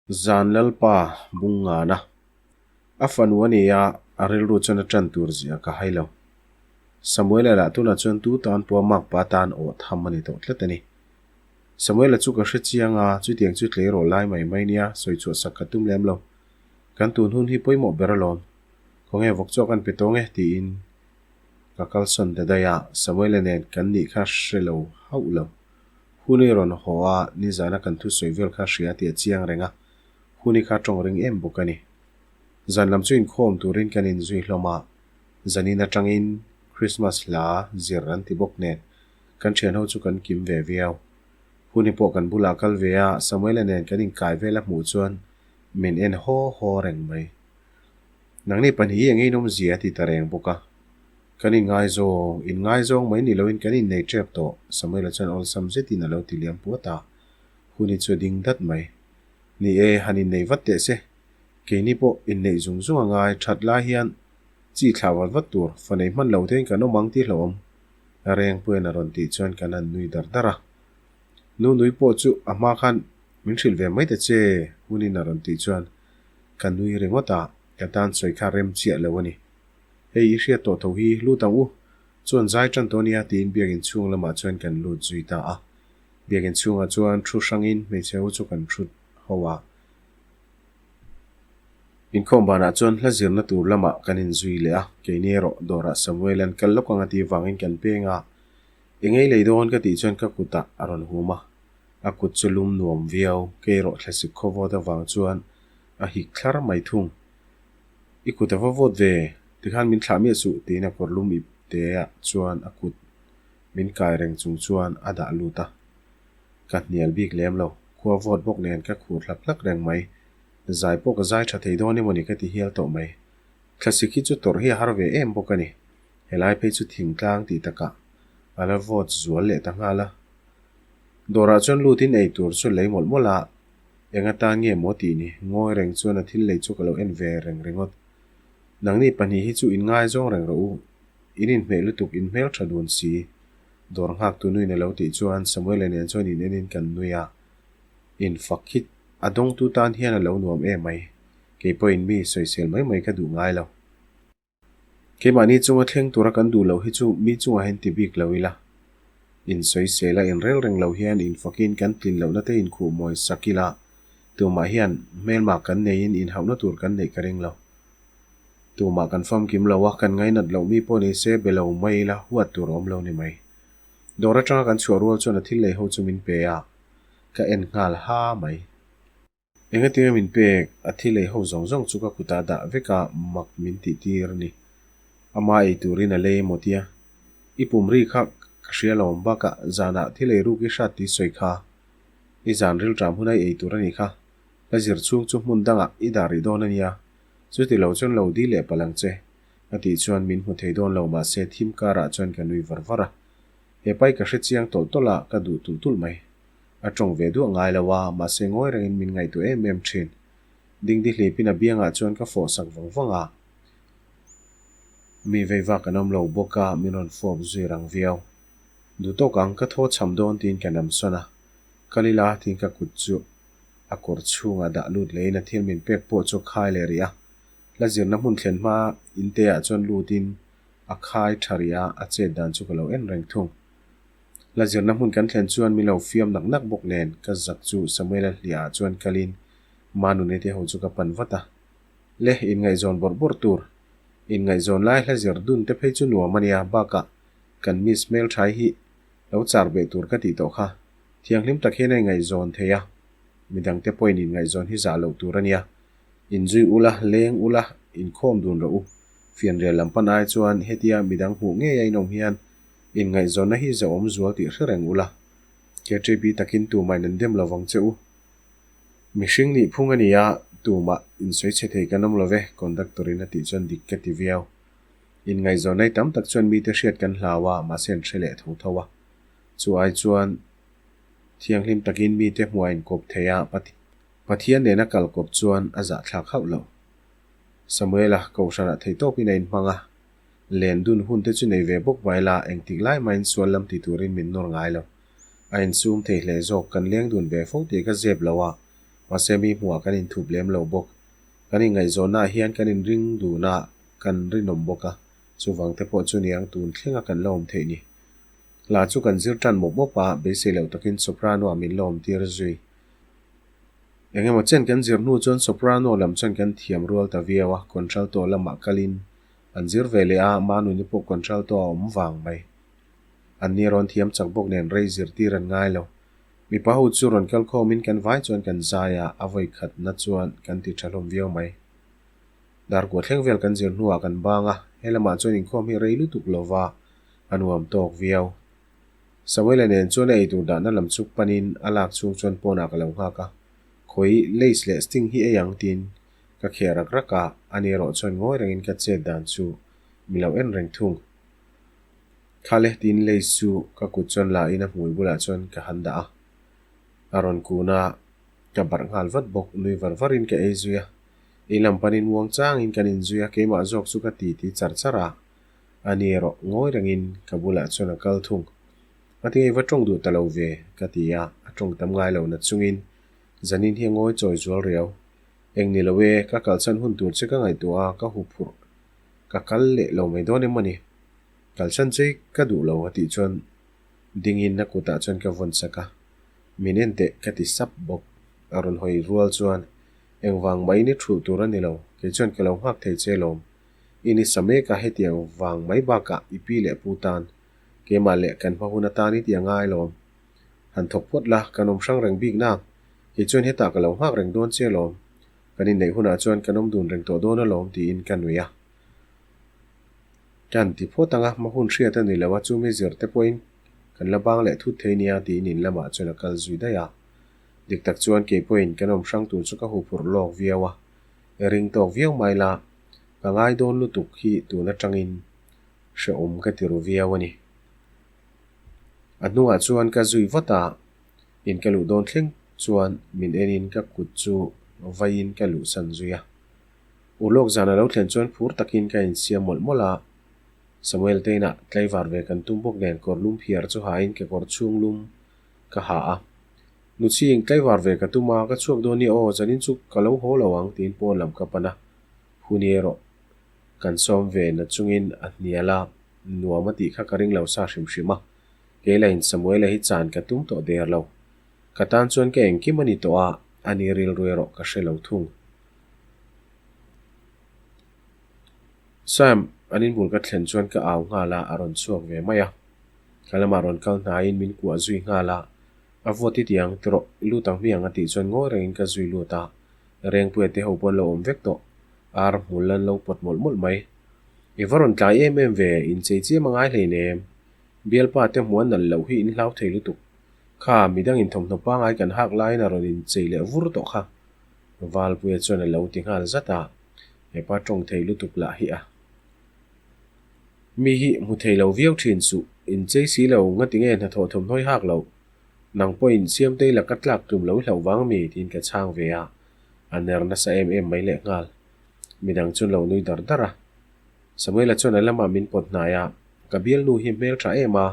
Zan Lalpa bung ngana. A fanu a ni a, a rilru chuan a ṭan tur zia ka hai lo. Samuela lah tunah chuan tu tan pawh a makpa tan awh tham a ni tawh tlat a ni. Samuela chu ka hre chiang a, chutiang chu tleirawl lai mai mai nia sawi chhuah sak ka tum lem lo. Kan tun hun hi pawimawh ber alawm. Khawnge vawk chawk an pe tawng e tiin ka kalsawn ta daih a, Samuela nen kan nih kha hre lo hauh lo. Hun i rawn haw a, nizana kan thusawi vel kha hria tih a chiang reng a, hun i kha tawng ring em bawk a ni. Zan lam chu inkhawm turin kan inzui hlawm a, zanin atangin Christmas hla zir an ti bawk nen kan thianho chu kan kim ve viau. Hun i pawh kan bulah kal ve a, Samuela nen kan inkai vel a hmuh chuan min en haw haw reng mai. Nangni pahnih hi eng inawmzia a ti ta reng bawk a. Kan inngaizawng, inngaizawng mai ni loin kan innei tep tawh, Samuela chuan awlsam zetin a lo ti liam puat a, hun hi chu a ding dat mai. Ni e, han innei vat teh se. Keini pawh inneih zung zung a ngai, that lai hian chi thlah vat vat tur, fa nei hman lo tein kan awm ang tih hlauhawm. Rengpuian a rawn tih chuan kan han nui dar dar a. Nu nui pawh chu a hma khan min hrilh ve mai ta che, hunin a rawn tih chuan ka nui ringawt a, ka tan sawi kha rem chiah lo a ni. Hei i hriat tawh tho hi lut ang u, chuan zai tan tawh nia tiin biakinn chhung lamah chuan kan lut zui ta a. Biakinn chhungah chuan thu hrangin hmeichhe ho chu kan thut ho a. Inkhawm banah chuan hla zirna tur lamah kan inzui leh a, keini erawh dawrah Samuel an kal lawk ang a tih vangin kan peng a. Engei lei dawn ka tih chuan ka kutah a rawn hum a, a kut chu lum nuam viau, kei erawh thlasik khawvawt avang chuan a hik thlar mai thung. I kut a va vawt ve, tikhan min thlah miah suh tiin a kawr lum ip te ah chuan a kut min kai reng chung chuan a dah lut a. Ka hnial bik lem lo, khua vawt bawk nen ka khur hlak hlak reng mai. Zai pawh ka zai tha thei dawn emawni ka ti hial tawh mai. Thlasik hi chu tawrh hi a har ve em bawk a ni. Helai phei chu thingtlang tih takah a la vawt zual leh ta nghal a. Dawrah chuan lutin ei tur chu lei mawlh mawlh a. Eng atan nge maw tih ni? Ngawi reng chuan a thil lei chu ka lo en ve reng ringawt. Nangni pahnih hi chu in ngaizawng reng rawh u. In inhmeh lutuk in hmel tha dun si. Dawr nghak tu nuin a lo tih chuan Samuel-a nen chuan in enin kan nui a. In fak hi a dawngtu tan hian a lo nuam em mai. Kei pawhin mi sawisel mai mai ka duh ngai lo. Keimahni chunga thleng tura kan duh loh hi chu mi chungah hian ti bik lo ila. Insawisel a inrel reng lo hian infakin kan tlin lohna te inkhuh mawi sak ila, tumah hian hmelma kan neiin inhauhna tur kan neih ka ring lo. Tumah kan famkim lo a, kan ngainat loh mi pawh ni se be lo mai ila huat tur a awm lo ni mai. Dawr atanga kan chhuah rual chuan a thil lei ho chu min pe a, ka en nghal ha mai. Engatinge min pek, a thi lei ho zawng zawng chu ka kutah dah vek a, mak min tih tir a ni. Ama ei turin a lei emaw tia. I pum ri kha ka hria lo awm bakah zanah thi lei ruk i hrat tih sawi kha. I zan rilṭam huna i ei tur a nih kha. Ka zir chhung chu hmun dangah i dah rih dawn a nia. Chuti lo chuan lo di leh palh ang che. Ka tih chuan min hmu thei dawn lo mahse thim karah chuan ka nui var var a. He pai ka hre chiang tawlh tawlh a, ka duh tulh tulh mai. A tawng ve duah ngai lo a, mahse ngawi rengin min ngaihtuah em em thin. Dingdi hlipin a biangah chuan ka fawh sak vang vang a. Mi vei vak an awm lo bawk a, min rawn fawp zui rang viau. Duh tawk ang, ka thaw cham dawn tiin ka nam sawn a. Kal ila tiin ka kut chu a kawr chhungah dah lut lehin a thil min pek pawh chu a khai leh rih a. Hla zirna hmun thlen hma inte ah chuan lutin a khai tha rih a, a chet dan chu ka lo en reng thung. La zirna hmun kan thlen chuan min lo fiam nak nak bawk nen ka zak chu Samuela hliah ah chuan kalin Manune te ho chu ka pan vat a. Le, inngaihzawn bawrh bawrh tur. Inngaihzawn lai hla zir dun te phei chu nuam a nia, bakah kan miss hmelthai hi lo char beh tur ka tih tawh kha. Thianghlim tak hian a inngaihzawn thei a, midang te pawhin inngaihzawn hi zah loh tur a nia. Inzui ula, leng ula, inkhawm dun rawh u. Fianrial lam pan ai chuan hetia midang hmuh ngei a inawm hian Inngaihzawnna hi zauhawm zual tih hre reng ula, KTP takin tumah in an dem lo vang che u. Mihring nih phung a ni a, tumah insawi chhe thei kan awm lo ve, conductor in a tih chuan dik ka ti viau. Inngaihzawnna hi tam tak chuan mite hriat kan hlau a, mahse an hre leh tho tho a. Chu ai chuan thianghlim takin mite hmuah inkawp thei a, Pathian nena kal kawp chuan a zahthlak hauh lo. Samuela kohhranah theihtawpin a inhmang a. Len dun hun te chu nei ve bawk mai la, engtik lai mahin sual lam ti turin min nawr ngai lo. A insum thei hle zawk, kan leng dun ve fo tih ka zep lo a. Mahse mi hmuhah kan inthup lem lo bawk. Kan inngaihzawnnaah hian kan inring dun a, kan rinawm bawk a, chuvang te pawh chu niang tun thlenga kan la awm theih ni. Hla chu kan zir tan mawp mawp a, beisei loh takin soprano-ah min la awmtir zui. Eng emaw chen kan zir hnu chuan soprano lam chuan kan thiam rual ta viau a, contralto lamah kalin an zir ve leh a, Manuni pawh contralto a awm vang mai. Anni rawn thiam chak bawk nen rei zirtir an ngai lo. Mipa ho chu rawn kal khawmin kan vai chuan kan zai a, a vawi khatna chuan kan ti tha hlawm viau mai. Darkua thleng vel kan zir hnuah kan bang a, he lamah chuan inkhawm hi rei lutuk lova a nuam tawk viau. Samuela nen chuan a eitur dahna lam chuk panin a lak chhung chuan pawnah ka lo nghak a, khawi lace leh sting hi ei ang tiin ka kheh rak rak a, ani erawh chuan ngawi rengin ka chet dan chu mi lo en reng thung. Khale tiin lace chu ka kut chuan la in a hmui bulah chuan ka han dah a, a rawn kun a, ka barh nghal vat bawk, nui var varin ka ei zui a, in lam panin muang changin kan inzui a, keimah zawk chu ka ti ti char char a. A ni erawh ngawi rengin ka bulah chuan a kal thung. A ti ngei va tawng duh ta lo ve, ka ti a, a tawng tam ngai lo na chungin zanin hi a ngawi chawi zual riau. Eng ni lo e, ka kalsan hun tur che ka ngaihtuah a, ka hu phurh. Ka kal leh lo mai dawn em maw ni? Kalsan che ka duh lo a tih chuan dingin a kutah chuan ka vawn sak a, min en teh ka ti sap bawk. A rawn hawi rual chuan engvang maiin i thulh tur a ni lo, kei chuan ka lo nghak thei che lawm. I ni sa mek a, hetiang vang mai bakah i pi leh pu tan, keimah leh kan hma hun atan i ti a ngai lawm. Han thawk phawt la, kan awm hrang reng bik nak. Kei chuan hetah ka lo nghak reng dawn che lawm. Kan inneih hunah chuan kan awm dun reng tawh dawn alawm tiin ka nui a. Kan ti phawt ang a, hma hun hriat a ni lo a, chumi zir te pawhin kan la bang leh thut thei nia tiin in lamah chuan a kal zui daih a. Dik tak chuan kei pawhin kan awm hrang tur chu ka huphurh lawk viau a, i ring tawk viau mai la, Ka ngai dawn lutuk hi tun atangin hrehawm ka ti ru viau a ni. A hnungah chuan ka zui vat a, in ka luh dawn thleng chuan min enin ka kut chu vaiin ka luhsan zui a. Urlawk zan a lo thlen chuan phur takin ka insiam mawlh mawlh a, Samuel te inah tlaivar ve kan tum bawk nen kawr lum phiar chu hain kekawr chhung lum ka ha a. Nuchhing tlaivar ve ka tum a, ka chhuak dawn nia aw, zanin chu ka lo haw lo ang tiin pawn lam ka pan a. Hun erawh kan sawm ve na chungin a hnial a, nuam a tih kha ka ring lo sa hrim hrim a. Kei lahin Samuela hi chan ka tum tawh der lo. Ka tan chuan ka engkim a ni tawh a, a ni rilru erawh ka hre lo thung. Sam, an inbul ka thlen chuan ka au nghal a, a rawn chhuak ve mai a. Ka lamah rawn kal hnaiin min kuah zui nghal a, a vawt i ti ang tiraw, lut ang hmiang a tih chuan ngawi rengin ka zui lut a. Rengpuia te ho pawh an lo awm vek tawh. Ar hmul an lo pawt mawlh mawlh mai. I va rawn tlai em em ve, inchei chiam a ngai hleinem. Bialpa te hmuh an nalh loh hi in hlau thei lutuk. Kha, midang in thawmhnaw pangai kan hak laiin a rawn inchei leh vur tawh kha. Valpuia chuan a lo ti nghal zat a, hepa tawng thei lutuk lah hi a. Mi hi hmu thei lo viau thin suh, inchei si lo, ngatinge hnathawh thawmhnaw i hak loh? Nang pawhin Siamtei laka tlak tum lo hlauh vang mi? tiin ka chhang ve a, a ner nasa em em mai leh nghal. Midang chuan lo nui dar dar a. Samuela chuan a lamah min pawt hnai a, Ka bialnu hi hmel tha em a,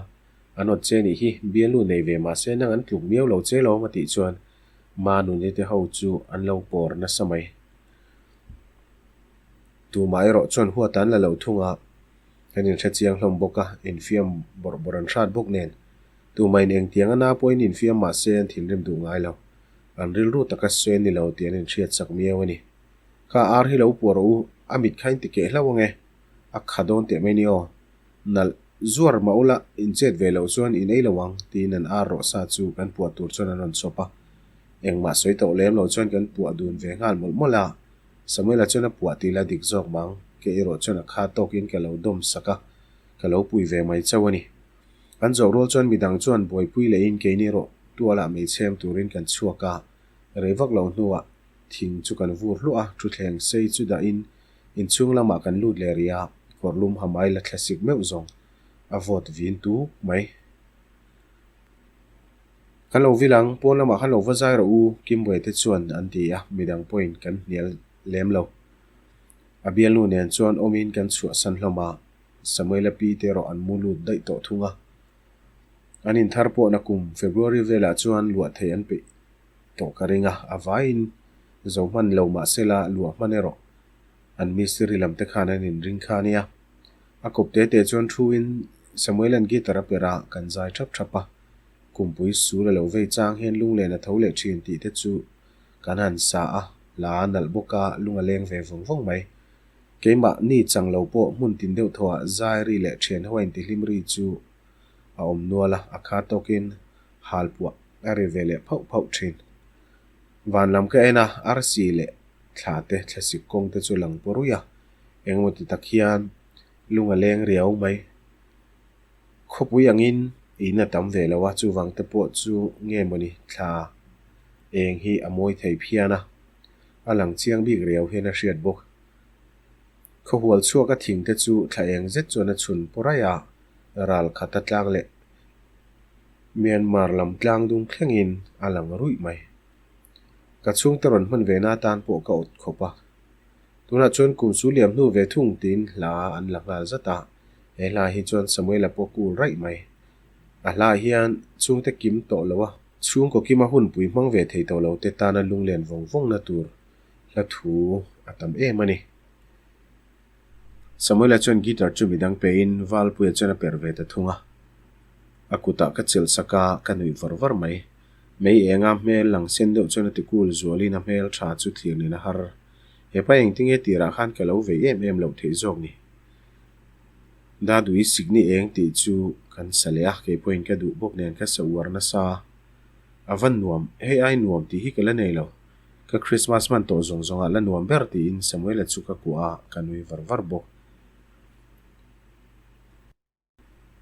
an awt che nih hi, bialnu nei ve mahse nang an tluk miau lo che lawm a tih chuan Manuni te ho chu an lo pawr nasa mai. Tumah erawh chuan huat an la lo thung a, kan inhre chiang hlawm bawk a, infiam bawrh bawrh an hrat bawk nen. Tumahin engtiang a na pawhin infiam mah se an thinrim duh ngai lo. An rilru taka sawi a ni lo tih an inhriat chak miau a ni. Kha ar hi lo puah rawh u, a mit kha in ti keh hlauh ange. A kha dawn teh mai ni aw. Nalh, zuar mah ula, in chet ve loh chuan in ei lo ang, tiin an ar rawh sa chu kan puah tur chuan an rawn chawp a. Engmah sawi tawh lem lo chuan kan puah dun ve nghal mawlh mawlh a. Samuela chuan a puah tih la dik zawk mang, kei erawh chuan a kha tawkin ka lo dawm sak a, ka lo pui ve mai chauh a ni. Kan zawh rual chuan midang chuan buaipui lehin keini erawh tualah mei chhem turin kan chhuak a, rei vak lo hnuah thing chu kan vur hluah a, thutthleng sei chu dahin inchhung lamah kan lut leh rih a, kawrlum ha mai la thla sik meuh zawng a vawt vin tuk mai. Kan lo vil ang, pawn lamah khan lo va zai rawh u, Kimbuai te chuan an ti a, midang pawhin kan hnial lem lo. A bialnu nen chuan awmin kan chhuahsan hlawm a. Samuela pi te erawh an mu lut daih tawh thung a. An inthar pawhna kum February velah chuan luah thei an peih tawh ka ring a, a vaiin zo hman lo mah sela luah hman erawh an mistiri lam te khan an inring kha a nia. A kawp te te chuan thu in Samuel-a'n guitar a perh a, kan zai thap thap a. Kumpui sul a lo vei chang hian lunglen a tho leh thin tih te chu kan han sa a, hla a nalh bawk a, lung a leng ve vawng vawng mai. Keimah ni chang lo pawh hmun tin deuh thawhah zai ri leh thian ho a intihlim ri chu a awm nual a, a kha tawkin hal puah a ri ve leh phauh phauh thin. Van lam ka en a, arsi leh thla te thlasik kawng te chu lang paw ruih a, engemaw ti tak hian lung a leng riau mai. Khawpui angin in a tam ve lo a, chuvang te pawh chu nge mawni thla eng hi a mawi thei phian a, a lang chiang bik riau hian a hriat bawk. Khawhual chhuak a thing te chu thla eng zet chuan a chhun paw raih a, ral khat a tlang leh Myanmar lam tlang dung thlengin a lang ruih mai. Ka chhungte rawn hman ve na atan pawh ka awt khawp a. Tunah chuan kum su liam hnu ve thung tiin hla an la nghal zat a, he hla hi chuan Samuela pawh cool raih mai. A hlaah hian chhungte kim tawh lo a, chhungkaw kima hunpui hmang ve thei tawh lo te tana lunglen vawng vawngna tur hla thu a tam em a ni. Samuela chuan guitar chu midang pein Valpuia chuan a perh ve ta thung a. A kutah ka chelh sak a, ka nuih var var mai. Mei enga hmel lang sen deuh chuan a ti cool zualin a hmel tha chu thlir nen a har. Hepa engtinge tirah khan ka lo vei em em loh theih zawk ni. Dadui sikni eng tih chu kan sa leh a, kei pawhin ka duh bawk nen ka sa uar nasa. A va nuam, hei ai nuam tih hi ka la nei lo. Ka Christmas hman tawh zawng zawngah la nuam ber tiin Samuela chu ka kuah a, ka nui var var bawk.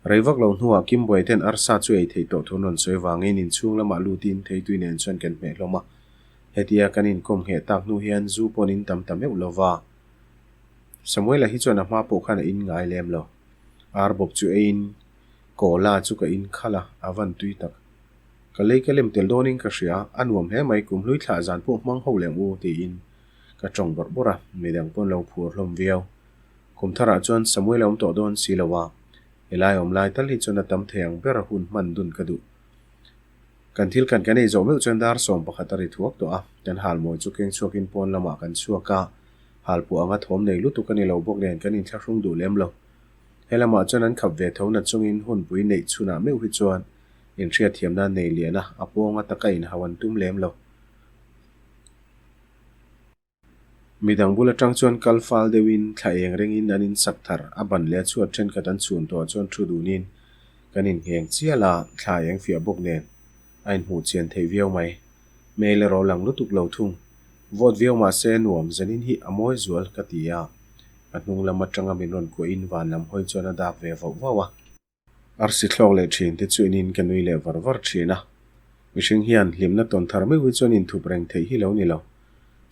Rei vak lo hnuah Kimbuai ten arsa chu ei theih tawh thu an rawn sawi vangin inchhung lamah lutin theitui nen chuan kan hmeh hlawm a. Hetia kan inkawm ngheh tak hnu hian zu pawn in tam ta meuh lo va. Samuela hi chuan a hma pawh khan a in ngai lem lo. Ar bawp chu eiin Cola chu ka in khalh a, a van tui tak. Ka lei ka lem tel dawnin ka hria, a nuam hle mai, kum hlui thlah zan pawh hmang ho lem u tiin ka tawng bawrh bawrh a, midang pawn lo phur hlawm viau. Kum tharah chuan Samuel a awm tawh dawn si lo a, helai awm lai tal hi chuan a tam thei ang ber hun hman dun ka duh. Kan thil kan kan ei zawh meuh chuan dar 11 a ri thuak tawh a, kan halmawi chu keng chhuakin pawn lamah kan chhuak a, halpuah anga thawm nei lutuk a ni lo bawk nen kan inthlahrung duh lem lo. He lamah chuan an khap ve tho na chungin hunpui neih chhunah meuh hi chuan inhriatthiamna nei lian a, a pawnga taka inhau an tum lem lo. Midang bul atang chuan kal fal deuhin thla eng rengin an insak thar a ban leh a chhuat thenkhat an chhun tawh chuan thu dunin kan inngheng chial a, thla eng fiah bawk nen a inhmuh chian theih viau mai. Mail erawh lang lutuk lo thung. Vote viau mah se nuam zanin hi a mawi zual ka ti a, ka hnung lam atanga min rawn kuahin van lam hawi chuan a dak ve vauh vauh a. Arsi thlawk leh thin te chu enin ka nui leh var var thin a. Mihring hian hlimna tawn thar meuh hi chuan inthup reng theih hi lo ni lo.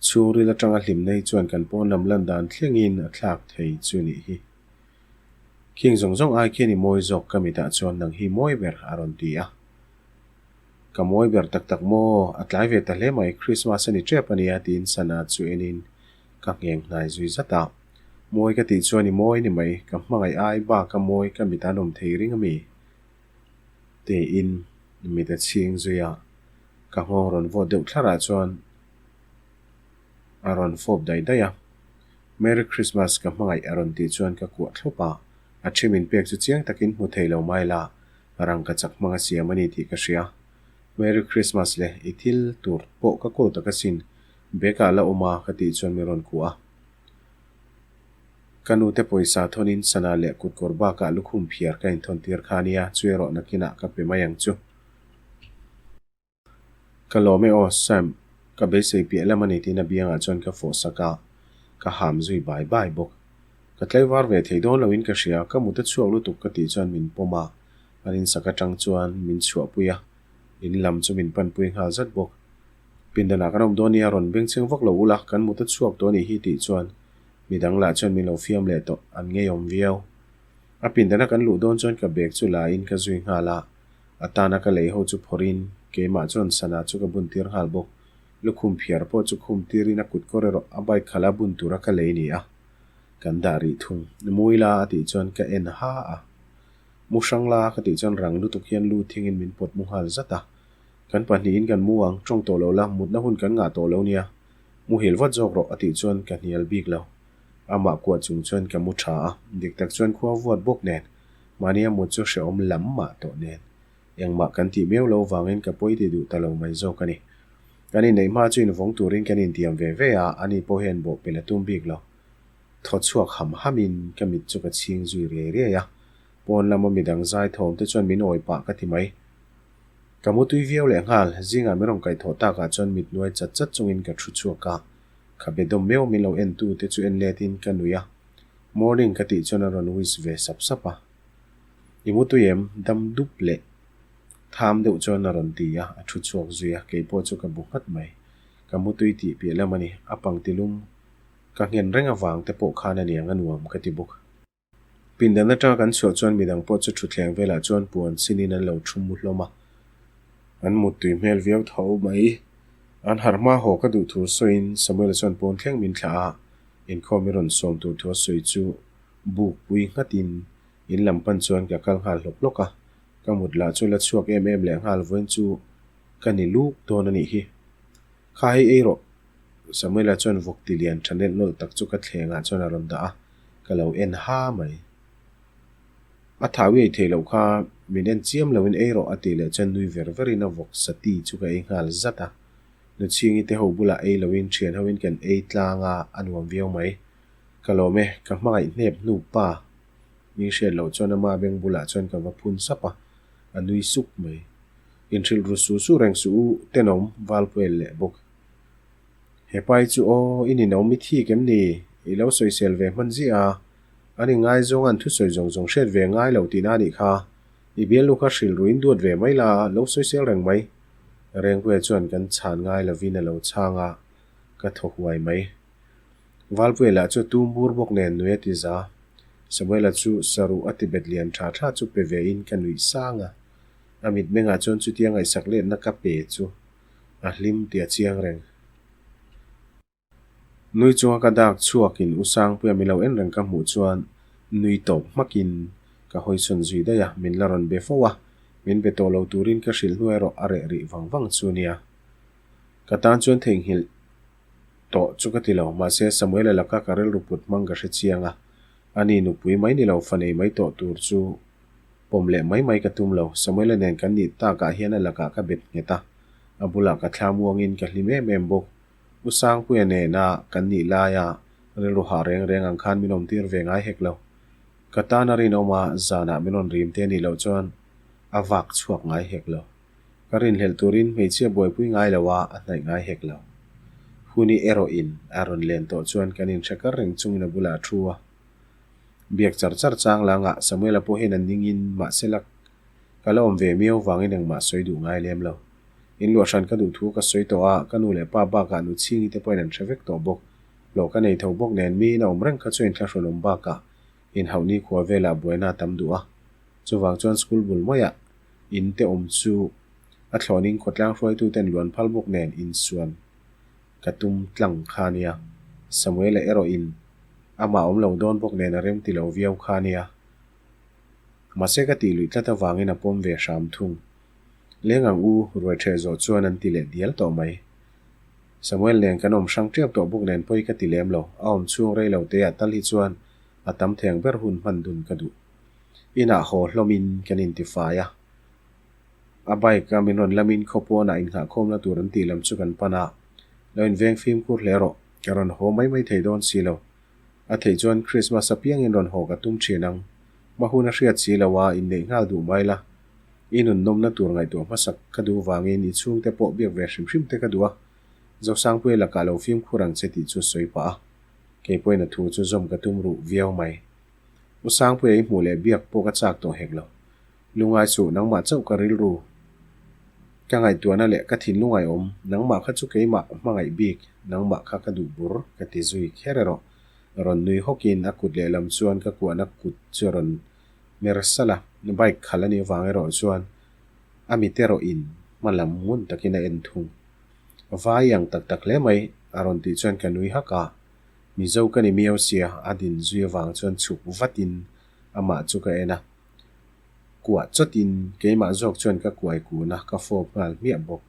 Chhungril atanga hlimna hi chuan kan pawn lam lan dan thlengin a thlak thei chu nih hi. Khing zawng zawng ai khian i mawi zawk ka mitah chuan nang hi mawi ber a rawn ti a. Ka mawi ber tak tak maw, a tlai ve ta hle mai, Christmas a ni tep a nia tiin sana chu enin ka ngheng hnai zui zat a. Mawi ka tih chuan i mawi ni mai, ka hmangaih ai bak a mawi ka mit an awm thei ring a mi? Tiin mit a chhing zui a, ka nghawng rawn vawt deuh thlarah chuan a rawn fawp daih daih a. Merry Christmas ka hmangaih a rawn tih chuan ka kuah thlup a, a thi min pek chu chiang takin hmu thei lo mai la, rangka chak hmang a siam a ni tih ka hria. Merry Christmas le, i thil tur pawh ka kawl tak asin, bag ah la awm a ka tih chuan min rawn kuah a. Ka nute pawisa thawnin sana leh kutkawr bakah lukhum phiar ka inthawn tir kha ania, chu erawh nakinah ka pe mai ang chu. Ka lawm e aw, Sam, ka beisei piah lam a ni tiin a biangah chuan ka fawh sak a, ka ham zui bai bai bawk. Ka tlaivar ve thei dawn loin ka hria, ka mut a chhuak lutuk ka tih chuan min pawm a, an insak atang chuan min chhuahpui a, in lam chu min panpui nghal zat bawk. Pindanah kan awm dawn nia rawn bengchheng vak lo ula, kan mut a chhuak tawh a nih hi tih chuan midang lah chuan min lo fiam leh tawh, an ngeiawm viau. A pindana kan luh dawn chuan ka bag chu la in ka zui nghal a, a tana ka lei ho chu phawrh in keimah chuan sana chu ka bun tir nghal bawk. Lukhum phiar pawh chu khum tir in a kut kawr erawh a bike khalh a bun tura ka lei ni a, kan dah rih thung. Mui la a tih chuan ka en ha a. Mu hrang la ka tih chuan rang lutuk hian lu thing in min pawt mu nghal zat a. Kan pahnihin kan mu ang, tawng tawh lo la, mutna hun kan ngah tawh lo nia. Muhil vat zawk rawh a tih chuan ka hnial bik lo. Amah kuah chung chuan ka mu tha a, dik tak chuan khua vuat bawk nen, mahnia mut chu hrehawm lam mah tawh nen. Engmah kan tih miau lo vangin ka pawi ti duh ta lo mai zawk a ni. Kan inneih hma chu invawng turin kan intiam ve ve a, ani pawh hian bawhpelh a tum bik lo. Thaw chhuak ham hamin ka mit chu ka chhing zui riai riai a, pawn lama midang zai thawm te chuan min awi pah ka ti mai. Ka mu tui viau leh nghal, zingah min rawn kaih thawh takah chuan mit nuai chat chat chungin ka thu chhuak a, khabe dawm meuh min lo en tu te chu en let in ka nui a, morning ka tih chuan a rawn wish ve sap sap a. I mu tui em? Dam dup leh tham deuh chuan a rawn ti a, a thu chhuak zui a, keipawh chu ka bu nghat mai. Ka mu tui tih piah lam a ni, a pangtilum ka nghen reng avang te pawh khan a niang a nuam ka ti bawk. Pindan atanga kan chhuah chuan midang pawh chu thutthleng velah chuan puan sinin an lo thu mu hlawm a, an muttui hmel viau tho mai. An harh hma haw ka duh thu sawiin Samuel-a chuan pawn thleng min thlah a, inkhawm i rawn sawm tur thu a sawi chu buk pui nghatin in lam pan chuan ka kal nghal hlawk hlawk a, ka mut lah chu la chhuak em em leh nghal vawiin chu ka ni luk dawn a nih hi. Kha hei ei rawh. Samuela chuan vawk ti lian tha nelh nawlh tak chu ka thlengah chuan a rawn dah a, ka lo en ha mai. A thau i ei theih loh kha min en chiam loin ei rawh a tih leh chuan nui ver verin a vawk sati chu ka ei nghal zat a. Nuchhingi te ho bulah ei loin thian hoin kan ei tlang a, a nuam viau mai. Ka lawm e, ka hmangaih hnep hnu pa. Mi hriat loh chuan ama beng bulah chuan ka va phun sap a, a nui suk mai. Inhrilh ru su su reng suh u, tenawm Valpuel leh bawk. He pa hi chu aw, i ninawm i thik em ni? I lo sawisel ve hman ziah a, an ingaizawng an thusawi zawng zawng hriat ve ngai lo tihna a nih kha. I bialnu kha hrilh ruin duat ve mai la, lo sawisel reng mai. Rengpuia chuan kan chhan ngai lovin a lo chhang a, ka thaw huai mai. Valpuia lah chu tum bur bawk nen nui a ti za. Samuela chu saruh a ti bet lian tha tha chu pe ve in ka nuih sang a. A mitmengah chuan chutia ngaihsak letna ka pe chu a hlim tih a chiang reng. Nui chunga ka dak chhuakin U Sangpuia min lo en reng ka hmuh chuan nui tawp hmakin ka hawisawn zui daih a, min la rawn be fo a, min be tawh lo turin ka hrilh hnu erawh a reh rih vang vang chu nia. Ka tan chuan theihnghilh tawh chu ka ti lo, mahse Samuela laka ka rilru put hmang ka hre chiang a, ani nupui mai ni lo fa nei mai tawh tur chu Pawm leh mai mai ka tum lo. Samuela nen kan nih takah hian a lakah ka bet nghet a, a bulah ka thla muangin ka hlim em em bawk. U Sangpuia nena kan nih laia rilru hah reng reng ang khan min awmtir ve ngai hek lo. Ka tan a rinawm a, zanah min rawn rim te a nih loh chuan a vak chhuak ngai hek lo. Ka rinhlelh turin hmeichhia buaipui ngai lo a, a hnaih ngai hek lo. Huni erawhin a rawn len tawh chuan kan inhre kar reng chungin a bulah a thu a. Biak char char chang langah Samuela pawh hian a ningin mahsela ka la awm ve miau vangin engmah sawi duh ngai lem lo. In luah hran ka duh thu ka sawi tawh a, ka nu leh pa bakah nu chhingi te pawhin an hre vek tawh bawk. Hlawh ka nei tho bawk nen miin a awm reng kha chu inthlahrun awm bakah inhauh nikhua velah buaina a tam duh a. Chuvang chuan school bul maiah in te awm chu a thlawnin khawtlang hruaituten luan phal bawk nen insuan ka tum tlang kha nia. Samuela erawhin amah awm lo dawn bawk nen a rem ti lo viau kha nia. Mahse ka tih luih tlat avangin a pawm ve hram thung. Leng ang u, ruai ṭheh zawh chuan an ti leh dial tawh mai. Samuel nen kan awm hrang ṭiap tawh bawk nen pawi ka ti lem lo, a awm chhung rei lo teah tal hi chuan a tam theng ber hun hman dun ka duh. Inah haw hlawmin kan intifai a. A bike a min rawn lamin khawpawnah innghahkhawmna tur an tih lam chu kan pan a, lo inveng fimkhur hle rawh, ka rawn haw mai mai thei dawn si lo. A theih chuan Christmas apiangin rawn haw ka tum thin ang. Hma hun a hriat si lo a, inneih nghal duh mai la. I nunnawmna tur ngaihtuah hmasak ka duh vangin i chhungte pawh biak ve hrim hrim te ka duh a, Zosangpuia lakah lo fimkhur ang che tih chu sawi pah a, kei pawhin a thu chu zawm ka tum ruh viau mai. U Sangpuia i hmuh leh biak pawh ka chak tawh hek lo. Lungai suh, nangmah chauh ka rilru. Ka ngaihtuahna leh ka thinlung ai awm, nangmah kha chu keimah hmangaih bik, nangmah kha ka duh bur, ka ti zui kher erawh. Rawn nui hawkin a kut lehlam chuan ka kuahna kut chu a rawn hmer salh a, bike khalh a nih avang erawh chuan a mit erawhin hma lam ngun takin a en thung. Vai ang tak tak hle mai, a rawn tih chuan ka nui hak a, Mizo ka ni miau sia, a din zui avang chuan chhuk vatin amah chu ka en a. Kuah chawtin keimah zawk chuan ka kuai kun a, ka fawp nghal hmiah bawk.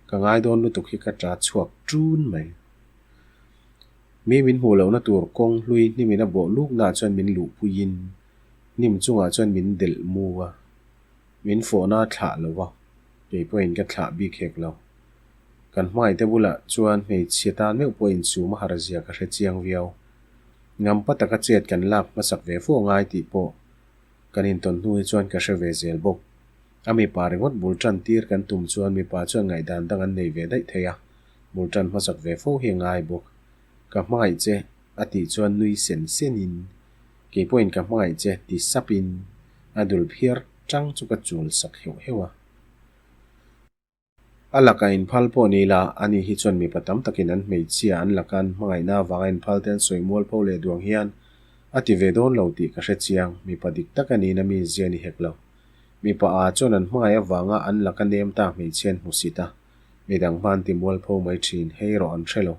Ka ngai dawn lutuk hi ka ṭa chhuak ṭun mai. Mi min hmuh lohna tur kawng hlui hnimin a bawh luknaah chuan min luhpuiin hnim chungah chuan min delh mu a, min fawhna a thlah lo va, kei pawhin ka thlah bik hek lo. Kan hmangaihte bulah chuan hmeichhia tan meuh pawh insum a har zia ka hre chiang viau. Ngampa taka chet kan lak hmasak ve fo ngai tih pawh kan intawn hnu hi chuan ka hre ve zel bawk. A mipa ringawt bul tan tir kan tum chuan mipa chuan ngaihdan dang an nei ve daih thei a, bul tan hmasak ve fo hi a ngai bawk. Ka hmangaih che a tih chuan nui sen senin, Kei pawhin ka hmangaih che ti sapin a dul phiar tang chu ka chul sak heuh heuh a. A laka inphal pawh ni la, ani hi chuan mipa tam takin an hmeichhia an laka an hmangaihna avanga inphal te an sawi mual pho leh duang hian a ti ve dawn lo tih ka hre chiang, mipa dik tak a niin a mi zia ni hek lo. Mipa a chuan an hmangaih avanga an laka nem ta hmeichhia an hmusit a, midang hma an ti mual pho mai thin, hei erawh an hre lo.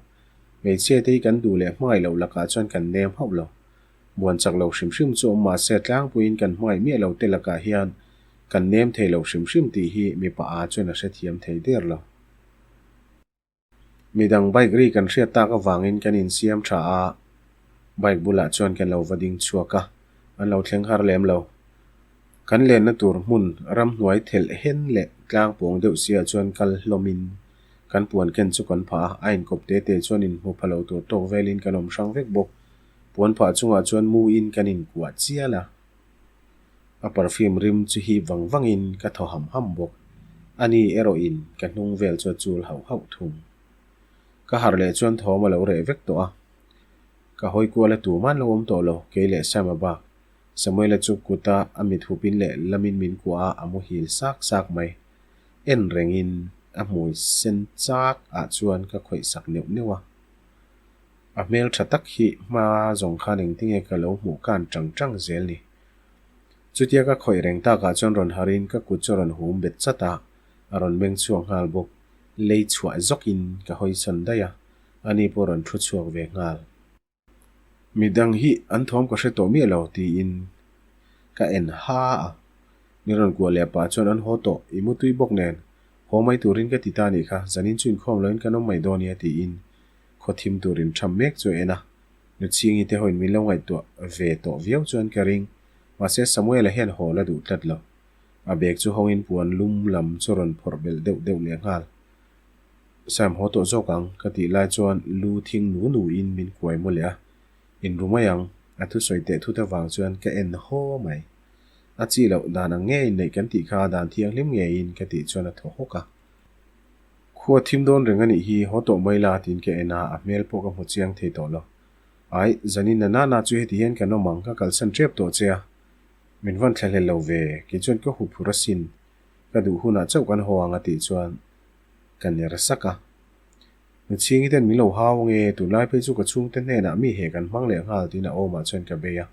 Hmeichhia te hi kan duh leh hmangaih loh lakah chuan kan nem hauh lo. Buan chak lo hrim hrim chu awm mahse tlangpuiin kan hmangaih miah lo te lakah hian Kan nem thei lo hrim hrim tih hi mipa a chuan a hrethiam thei der lo. Midang bike ri kan hriat tak avangin kan insiam tha a, bike bulah chuan kan lo va ding chhuak a, an lo thleng har lem lo. Kan lenna tur hmun ramhnuai thelh hen leh tlang pawng deuh siah chuan kal hlawmin kan puan ken chu kan phah a, a inkawp te te chuan inhmu pha lo tur tawk velin kan awm hrang vek bawk. Puan phah chungah chuan mu in kan inkuah chial a. A perfume rim chu hip vang vangin ka thaw ham ham bawk. Ani erawhin ka hnung vel chu a chul hauh hauh thung. Ka harh leh chuan thawm a lo reh vek tawh a. Ka hawi kual a tum an lo awm tawh lo, kei leh Sam a bak. Samuela chu kuta a mit hupin leh lamin min kuah a, a muhil sak sak mai. En rengin a hmui sen chak ah chuan ka khawih sak neuh neuh a. A hmel tha tak hi hma zawng khan engtinge ka lo hmuh kan tang tang zel ni. Chutia ka khawih reng takah chuan rawn harin ka kut chu a rawn hum bet chat a, a rawn meng chhuak nghal bawk. Lei chhuah zawkin ka hawi sawn daih a, ani pawh a rawn thu chhuak ve nghal. Midang hi an thawm ka hre tawh miah lo tiin ka en ha a, min rawn kuah leh pah chuan an haw tawh, i mutui bawk nen haw mai turin ka ti ta anih kha, zanin chu inkhawm loin kan awm mai dawn nia tiin Khaw thim tur in tham mek chu a en a, Nuchhingi te hoin min lo ngaihtuah ve tawh viau chuan ka ring, mahse Samuela hian haw la duh tlat lo. A bag chu hawngin puan lum lam chu rawn phawrh belh deuh deuh leh nghal. Sam haw tawh zawk ang ka tih lai chuan lu thing nu nu in min kuai maw leh a, in ru mai ang, a thusawi teh thut avang chuan ka en haw mai. A chi loh dan ang ngeiin neih kan tih kha dan thianghlim ngeiin ka tih chuan a thaw hawk a. Khua thim dawn reng a nih hi, haw tawh mai la tiin ka en a, a hmel pawh ka hmu chiang thei tawh lo. Ai, zanin na nana chu heti hian kan awm ang, ka kalsan tep tawh che a. Min van thlahlel lo ve, kei chuan ka huphur asin, ka duh hunah chauh kan haw ang a tih chuan ka ner sak a. Nuchhingi ten min lo hau ange, tunlai phei chu ka chhungte hnenah mi he kan hmang leh nghal tiin a awmah chuan ka bei a.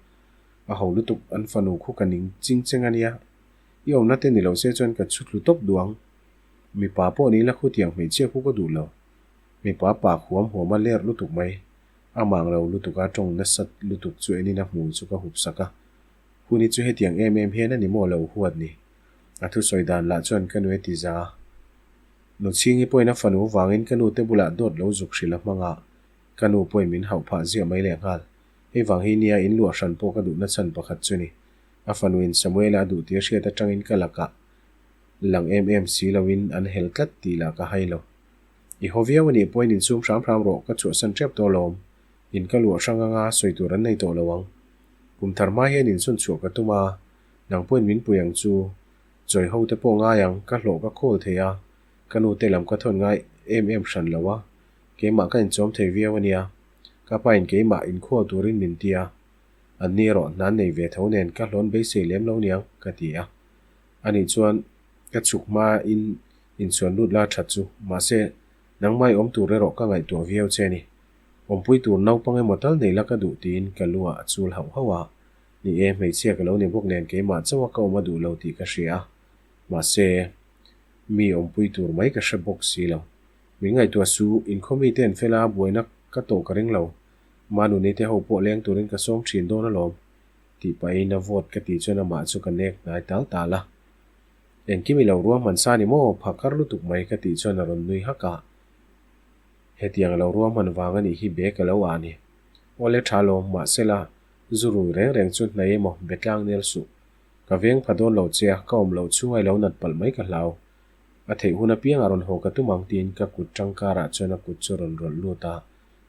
A ho lutuk, an fanu khu ka ning ching cheng a nia, i awmna te ni lo se chuan ka chhu tlu tawp duh ang. Mipa pawh ni la khutiang hmeichhia khu ka duh lo. Mipa pa khuam huam a ler lutuk mai. A mang lo lutuk a tawng nasat lutuk chu enin a hmui chu ka hup sak a. Hun hi chu hetiang em em hian a ni maw lo huat ni. A thusawi dan lah chuan ka nue ti za a. Nuchhingi pawhin a fanu vangin ka nu te bulah dawt lo zuk hrilh a hmang a. Ka nu pawhin min hauh phah ziah mai lehnghal. Hei vang hi nia in luah hran pawh ka duhna chhan pakhat chu ni. A fanuin Samuela a duh tia hriat atangin ka lakah Lang em em si loin an hel tlat tih lah ka hai lo. I haw viau a nih pawhin insum hram hram rawh, ka chhuahsan tep tawh lawm. In ka luah hrang anga sawi tur an nei tawh lo ang. Kum thar hma hian insawn chhuah ka tum a, nang pawhin min pui ang chu. Chawi ho te pawh ngai ang, ka hlawh ka khawl thei a, ka nu te lam ka thawn ngai em em hran lo a, keimah ka inchawm thei viau a nia. Ka pa in keimah inkhual turin min ti a, an ni erawh hna an nei ve tho nen ka hlawn beisei lem lo niang, ka ti a. Ani chuan ka chhuk hma in inchhuan lut la that chu, mahse nangmah i awm tur erawh ka ngaihtuah viau che ni. Awmpui tur naupang emaw tal nei la ka duh tiin ka lu ah a chul hauh hauh a, ni e hmeichhia ka lo ni bawk nen keimah chauh a ka awm a duh lo tih ka hria a, mahse mi awmpui tur mai ka hre bawk si lo. Min ngaihtuah su, inkhawm mi te an fel a, buaina ka tawh ka ring lo. Manuni te ho pawh leng turin ka sawm thin dawn alawm. Tih pahin a vote ka tih chuan amah chu ka nek hnai tal tal a. Engkim i lo ruahman sa ni maw? Phakar lutuk mai ka tih chuan a rawn nui hak a. Hetiang a lo ruahman vang a nih hi bag a lo ah ni. Awle tha lawm, mahsela zu rui reng reng chu hnai emaw be tlang nel suh. Ka veng pha dawn lo che a, ka awm loh chhunga i lo nat palh mai ka hlau. A theih hun apiang a rawn haw ka tum ang tiin ka kut tangkarah chuan a kut chu a rawn rawlh lut a,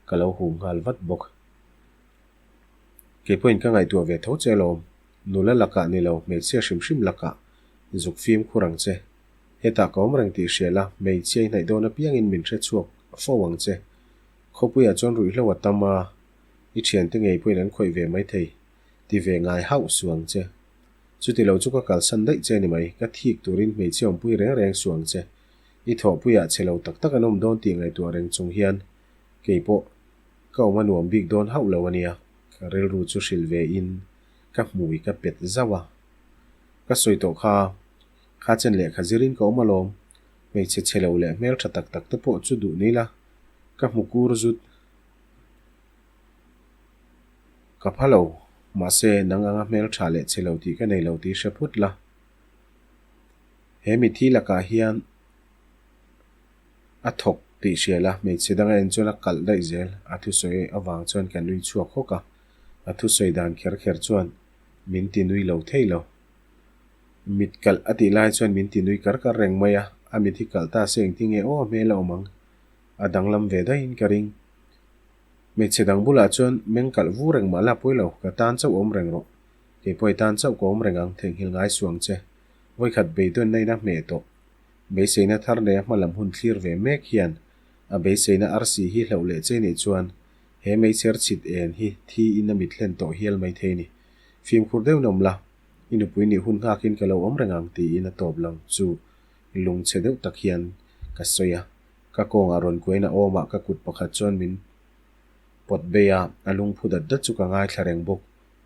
ka lo hum nghal vat bawk. Kei pawhin ka ngaihtuah ve tho che alawm. Nula lakah ni lo, hmeichhia hrim hrim lakah zuk fimkhur ang che. Hetah ka awm reng tih hria la, hmeichhia i hnaih dawn apiangin min hre chhuak fo ang che. Khawpuiah chuan ruihhlo a tam a, i thiante ngei pawhin an khawih ve maithei. Ti ve ngai hauh suh ang che. Chuti lo chu ka kalsan daih che ni mai, ka thik turin hmeichhia awmpui reng reng suh ang che. I thawhpuiah che lo tak tak an awm dawn tih ngaihtuah reng chung hian kei pawh ka awm a nuam bik dawn hauh lo a nia. Ka rilru chu hrilh ve in ka hmui ka pet zauh a. Ka sawi tawh kha, kha chen lehkha zirin ka awm alawm. Hmeichhe chhe lo leh hmeltha tak tak te pawh chu duh ni la, ka hmu kur zut. Ka pha lo, mahse nang anga hmel tha leh che lo tih ka nei lo tih hre phut la. He mithi lakah hian a thawk tih hria la, hmeichhe danga en chuan a kalh daih zel. A thusawi avang chuan ka nui chhuak hawk a, a thusawi dan kher kher chuan min ti nui lo thei lo. Mit kalh a tih lai chuan min ti nui kar kar reng mai a, a mit hi kalh ta se engtinge aw a hmel a awm ang, a danglam ve daihin ka ring. Hmeichhe dang bulah chuan meng kalh vu reng mah la pawi lo, ka tan chauh awm reng rawh. Kei pawh i tan chauh ka awm reng ang, theihnghilh ngai suang che. Vawikhat beidawnna in a hmeh tawh. Beiseina thar leh a hmalam hun thlir ve mek hian a beiseina arsi hi hlauh leh che nih chuan he meichher chhit en hi thi in a mit hlen tawh hial mai thei ni. Fimkhur deuh nawm la, i nupui nih hun nghakin ka lo awm reng ang tiin a tawp lang chu lungchhe deuh tak hian ka sawi a. Ka kawngah rawn kuain a awmah ka kut pakhat chuan min pawt bei a, a lungphu dat dat chu ka ngaithla reng bawk.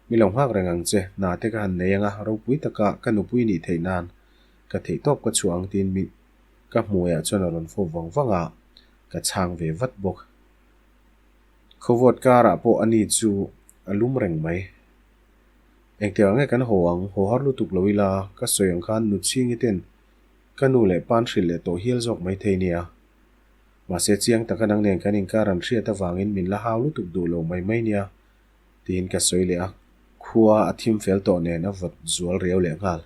Mi lo nghak reng ang che, hna te ka han nei anga ropui taka ka nupui nih theih nan ka theih tawp ka chhuah ang tiin mi ka hmuaiah chuan a rawn fawp vang vang a, ka chhang ve vat bawk. Khawvawt karah pawh ani chu a lum reng mai. Engtiang nge kan haw ang, haw har lutuk lo ila, ka sawi ang khan Nuchhingi ten Ka nu leh pa'n hrilh leh tawh hial zawk maithei nia. Mahse chiang taka nang nen kan inkar an hriat avangin min la hau lutuk duh lo mai mai nia, tiin ka sawi leh a. Khua a thim fel tawh nen a vawt zual riau leh nghal.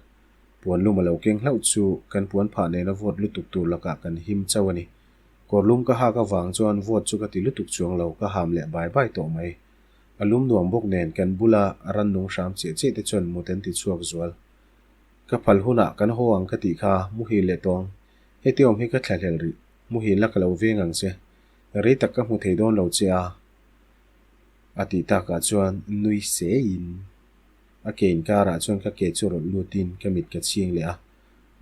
Puan lum a lo keng hlauh chu kan puan phah nen a vawt lutuk tur lakah kan him chauh a ni. Kawr lum ka hak avang chuan vawt chu ka ti lutuk chuang lo, ka ham leh bai bai tawh mai. A lum nuam bawk nen kan bula rannung hram chiah chiah te chuan mut an ti chhuak zual. Ka phal hunah kan haw ang ka tih kha, muhil leh tawng. Heti awm hi ka thlahlel rih, muhil la ka lo veng ang che. Rei tak ka hmu thei dawn lo che a, a tih takah chuan nui seiin a ke inkarah chuan ka ke chu rawlh lutin ka mit ka chhing leh a.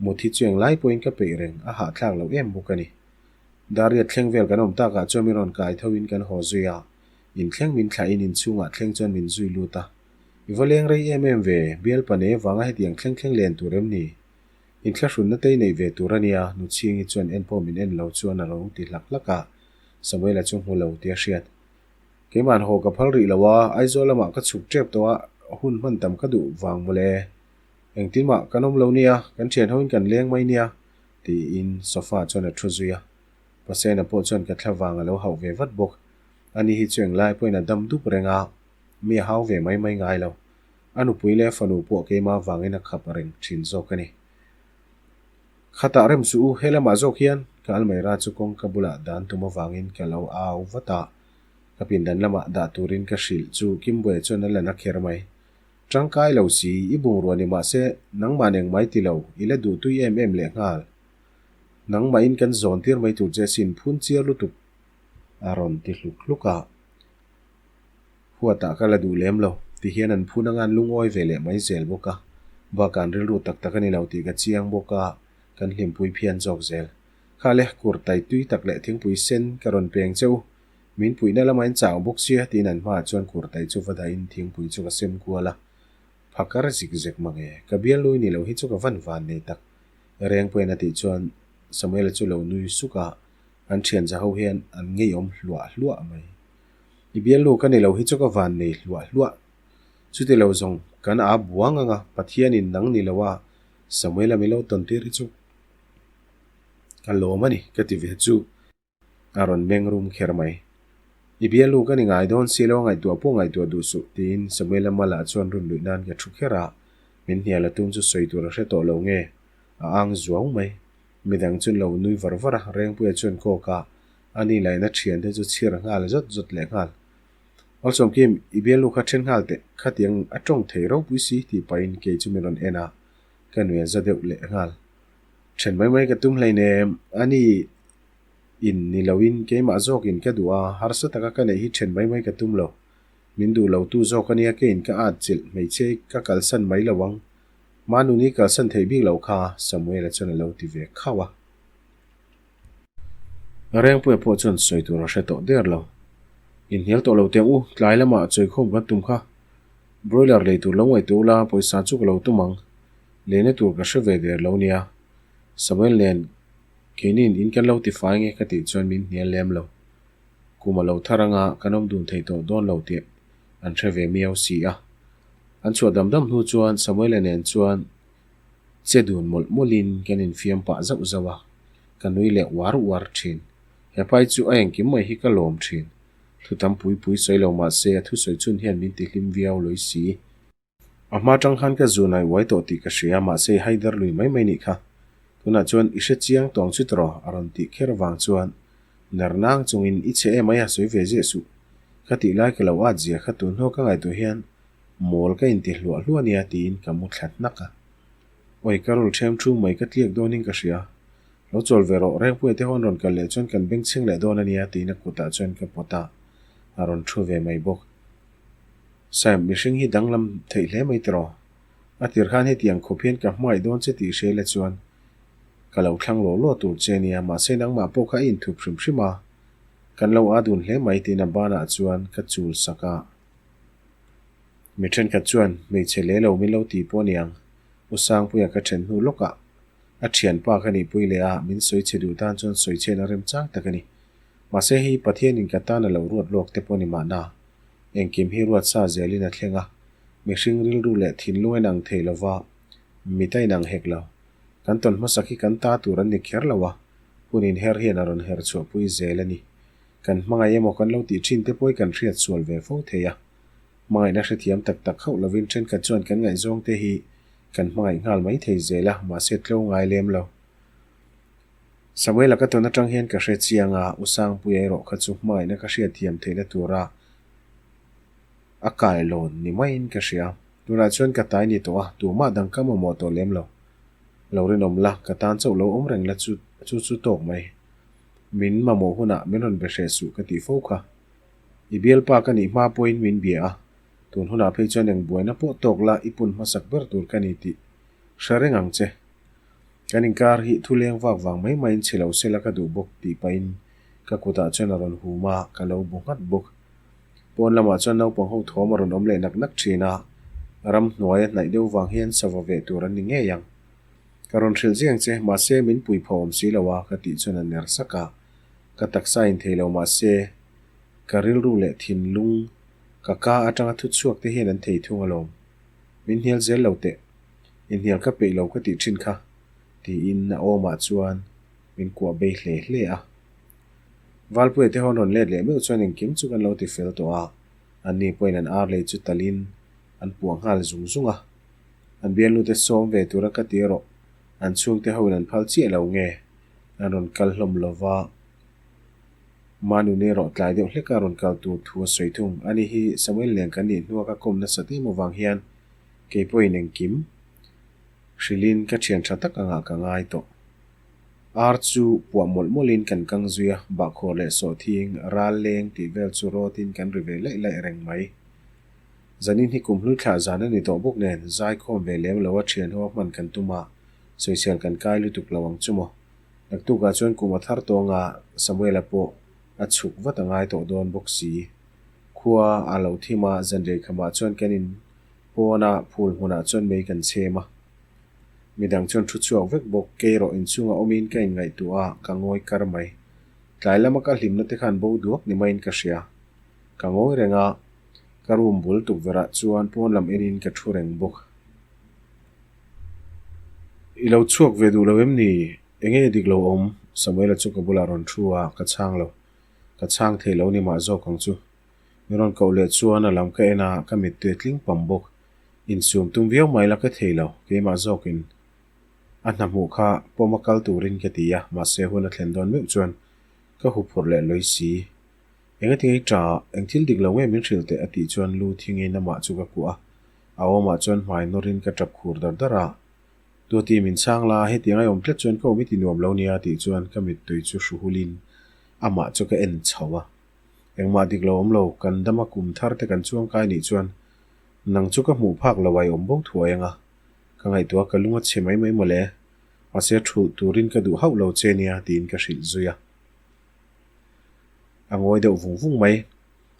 Mut hi chu englai pawhin ka peih reng, a hahthlak loh em bawk a ni. Dariat thleng vel kan awm takah chuan min rawn kai thoin kan haw zui a, inthleng min thlahin inchhungah thleng chuan min zui lut a. I va leng rei em em ve, bialpa nei avanga hetiang thleng thleng len tur em ni? Inthlahrunna te i neih ve tur a nia, Nuchhingi chuan en pawh min en lo chuan a lo ti hlak hlak a, Samuela chu hmu lo tih a hriat. Keima'n haw ka phal rih lo a, Aizawl lamah ka chhuk tep tawh a, hun hman tam ka duh vang mawle. Engtin mah kan awm lo nia, kan thian hoin kan leng mai nia, tiin sofa chuan a thu zui a. Pasena pawh chuan ka thla vang a lo hauh ve vat bawk. Ani hi chu englai pawhin a dam dup reng a. Mi a hau ve mai mai ngai lo. A nupui leh a fanu pawh keimah avangin a khap reng thin zawk a ni. Khatah rem suh u, he lamah zawk hian ka almaira chu kawngka bulah dan tum avangin ka lo au vat a. Ka pindan lamah dah turin ka hrilh chu Kimbuaia chuan a la na kher mai. Tangkai lo si, i bungrua ni mahse nangmah neng mai ti lo, i la duh tui em em lehnghal. Nangmahin kan zawn tir mai tur che sin phun chiar lutuk a rawn ti hluk hluk a. Huatah ka la duh lem lo, ti hian an phun anga an lungawi ve leh mai zel bawk a, bakah an rilru tak tak a ni lo tih ka chiang bawk a, kan hlimpui phian zawk zel. Kha le, kur tai tui tak leh thingpui sen ka rawn peng che u, min puihna lamah in chau bawk sia tiin an hmaah chuan kur tai chu va dahin thingpui chu ka sem kual a, phakar zik zek mang e, ka bialnui ni lo hi chu ka van van nei tak reng pawhin a tih chuan Samuela chu lo nui suk a, an thian za ho hian an ngeiawm hluah hluah mai. I bialnu ka ni lo hi chu ka van nei hluah hluah. Chuti lo zawng kan a buang ang a, Pathianin nang ni lo a, Samuela min lo tawn tir hi chu ka lawm a ni ka ti ve chu. A rawn meng rum kher mai. I bialu ka ni ngai dawn si lo a ngaihtuah pawh ngaihtuah duh suh tiin Samuela malah chuan run luih nan ka thu kher a, min hnial a tum chu sawi tur a hre tawh lo nge a ang zuau mai. Midang chu lo nui var var a, Rengpuia chuan kawk a, a ni laina thiante chu chhir nghal zawt zawt leh nghal. Awlsawm Kim, i bialnu kha then nghal teh, khatiang a tawng thei ropui si tih pahin kei chu min rawn en a, ka nuih a za deuh leh nghal. Then mai mai ka tum hleinem, a ni in ni loin keimah zawkin ka duh a, harsa taka ka neih hi then mai mai ka tum lo. Min duh lo tu zawk a nia keiin ka at chilh hmeichhe ka kalsan mai lo ang. Manuni kalsan theih bik loh kha Samuela chuan a lo ti ve khauh a. Rengpuia pawh chuan sawi tur a hre tawh der lo. Inhnial tawh lo teh u, tlai lamah chawikhawm kan tum kha. Broiler lei tur lo ngaihtuah ula, pawisa chu ka lo tum ang. Leina tur ka hre ve der lo nia. Samuel nen keiniin in kan lo ti fai nge ka tih chuan min hnial lem lo. Kum a lo thar anga kan awm dun thei tawh dawn lo tih an hre ve miau si a. An chhuah dam dam hnu chuan Samuela nen chuan che dun mawlh mawlhin kan infiam pah zauh zauh a, ka nui leh uar uar thin. He pai chu a engkim mai hi ka lawm thin. Thu tam pui pui sawi lo mah se a thusawi chhun hian min tihlim viau lawi si. A hma tang khan ka zun ai uai tawh tih ka hria, mahse i haidar lui mai mai nih kha. Tunah chuan i hre chiang tawng chu tawh a rawn tih kher vang chuan ner nang chungin i chhe em ai a sawi ve ziah suh. Ka tih lai ka lo at zia kha tun hnuah ka ngaihtuah hian mawl ka inti hluah hluah nia tiin ka mu thla hnak a. Awi ka rul ṭhem thu mai ka tliak dawnin ka hria. Lo chawl ve rawh, Rengpuia te ho an rawn kal leh chuan kan beng chhing leh dawn a nia tiin a kutah chuan ka pawt a, a rawn thu ve mai bawk. Sam, mihring hi danglam theih hle mai tiraw? A tir khan hetiang khawp hian ka hmangaih dawn che tih hria ila chuan ka lo thlang law law tur che nia, mahse nangmah pawh kha i inthup hrim hrim a, kan lo aa dun hle mai tiin a banah chuan ka chul sak a. Mi thenkhat chuan hmeichhe leh lo min lo ti pawh aniang, U Sangpuia ka then hnu lawkah a thianpa ka nihpui leh a, min sawi chhe duh tan chuan sawi chhian a remchang tak a ni. Mahse hei Pathianin ka tan a lo ruat lawk te pawh ni mahna. Engkim hi ruat sa zelin a thleng a, mihring rilru leh thinlung a inang thei lo va, mit a inang hek lo. Kan tawn hmasak hi kan ta tur an ni kher lo a, hun inher hian a rawn her chhuahpui zel a ni. Kan hmangaih emaw kan lo tih thin te pawh hi kan hriat sual ve fo thei a. Hmangaihna hrethiam tak tak hauh lovin thenkhat chuan kan ngaihzawng te hi kan hmangaih nghal mai thei zel a, mahse tlo ngai lem lo. Samuela ka tawn atang hian ka hre chiang a, U Sangpuia erawh kha chu hmangaihna ka hriatthiam theihna tura a kai lawn ni maiin ka hria. Tunah chuan ka tai ni tawh a, tumah dang ka mamawh tawh lem lo. Lo rinawm la, ka tan chauh lo awm reng la chu chu chu tawk mai. Min mamawh hunah min rawn be hreh suh ka tih fo kha. I bialpa ka nih hma pawhin min bia a, tun hunah phei chuan eng buaina pawh tawk la i pun hmasak ber tur ka ni tih hre reng ang che. Kan inkar hi thu leng vak vang mai maiin chhe lo sela ka duh bawk tih pahin ka kutah chuan a rawn hum a, ka lo bu nghat bawk. Pawn lamah chuan naupang ho thawm a rawn awm leh nak nak thin a, ramhnuai a hnaih deuh vang hian sava veh tur an ni ngei ang. Ka rawn hrilh ziang che, mahse min pui pho awm si lo a ka tih chuan a ner sak a, ka taksa in thei lo mahse ka rilru leh thinlung ka ka atanga thu chhuak te hian an thei thung alawm. Min hnial zel lo teh. Inhnial ka peih lo ka tih thin kha, tiin a awmah chuan min kuah bei hle hle a. Valpuia te hawn rawn let leh meuh chuan engkim chu kan lo ti fel tawh a, anni pawhin an ar lei chu talin an puah nghal zung zung a. An bialnute sawm ve tura ka ti erawh an chhungte hoin an phal chiah lo nge an rawn kal hlawm lo va. Manuni erawh tlai deuh hleka rawn kal tur thu a sawi thung. Ani hi Samuel nen kan nih hnua ka kawm nasat em avang hian Kei pawhin engkim hrilhin ka thian tha tak angah ka ngai tawh. Ar chu puah mawlh mawlhin kan kang zui a, bahkhawr leh sawhthing, ral leng tih vel chu rawtin kan ri ve laih laih reng mai. Zanin hi kumhlui thlah zan a ni tawh bawk nen zaikhawm ve lem lo a thian ho a hman kan tum a, sawisel kan kai lutuk lo ang chu maw. Naktukah chuan kum a thar tawnga Samuela pawh a chhuk vat a ngai tawh dawn bawk si. Khua a lo thim a, zanrei khamah chuan kan in Pawnah phul hmunah chuan mei kan chhem a, midang chuan thu chhuak vek bawk. Kei erawh inchhungah awmin ka inngaihtuah a, ka ngawi kar mai. Tlai lama ka hlimna te khan bo duak ni maiin ka hria. Ka ngawi reng a, ka room bul tukverhah chuan pawn lam enin ka thu reng bawk. I lo chhuak ve duh lo em ni? Enge dik lo awm? Samuela chu ka bulah rawn thu a, ka chhang lo. Ka chhang thei lo ni mah zawk ang chu. Min rawn koh leh chuan a lam ka en a, ka mittui a tling pam bawk. Insum tum viau mai la ka thei lo, keimah zawkin a hna hmuh kha pawm a kal turin ka ti a, mahse hun a thlen dawn meuh chuan ka huphurh leh lawi si. Engati nge i ṭa? Eng thil dik lo nge min hrilh teh? a tih chuan lu thingin amah chu ka kuah a, a awmah chuan hmai nawrin ka ṭap khur dar dar a. Tuati min chhang la, hetiang a awm tlat chuan ka awm i ti nuam lo nia tih chuan ka mittui chu hru hulin amah chu ka en chho a. Engmah dik lo awm lo, kan dama kum thar te kan chuang kai nih chuan nang chu ka hmuh phak lo a i awm bo thuai anga ka ngaihtuah ka lung a chhe mai mai mawle, mahse thulh turin ka duh hauh lo che nia tiin ka hrilh zui a. A ngawi deuh vung vung mai.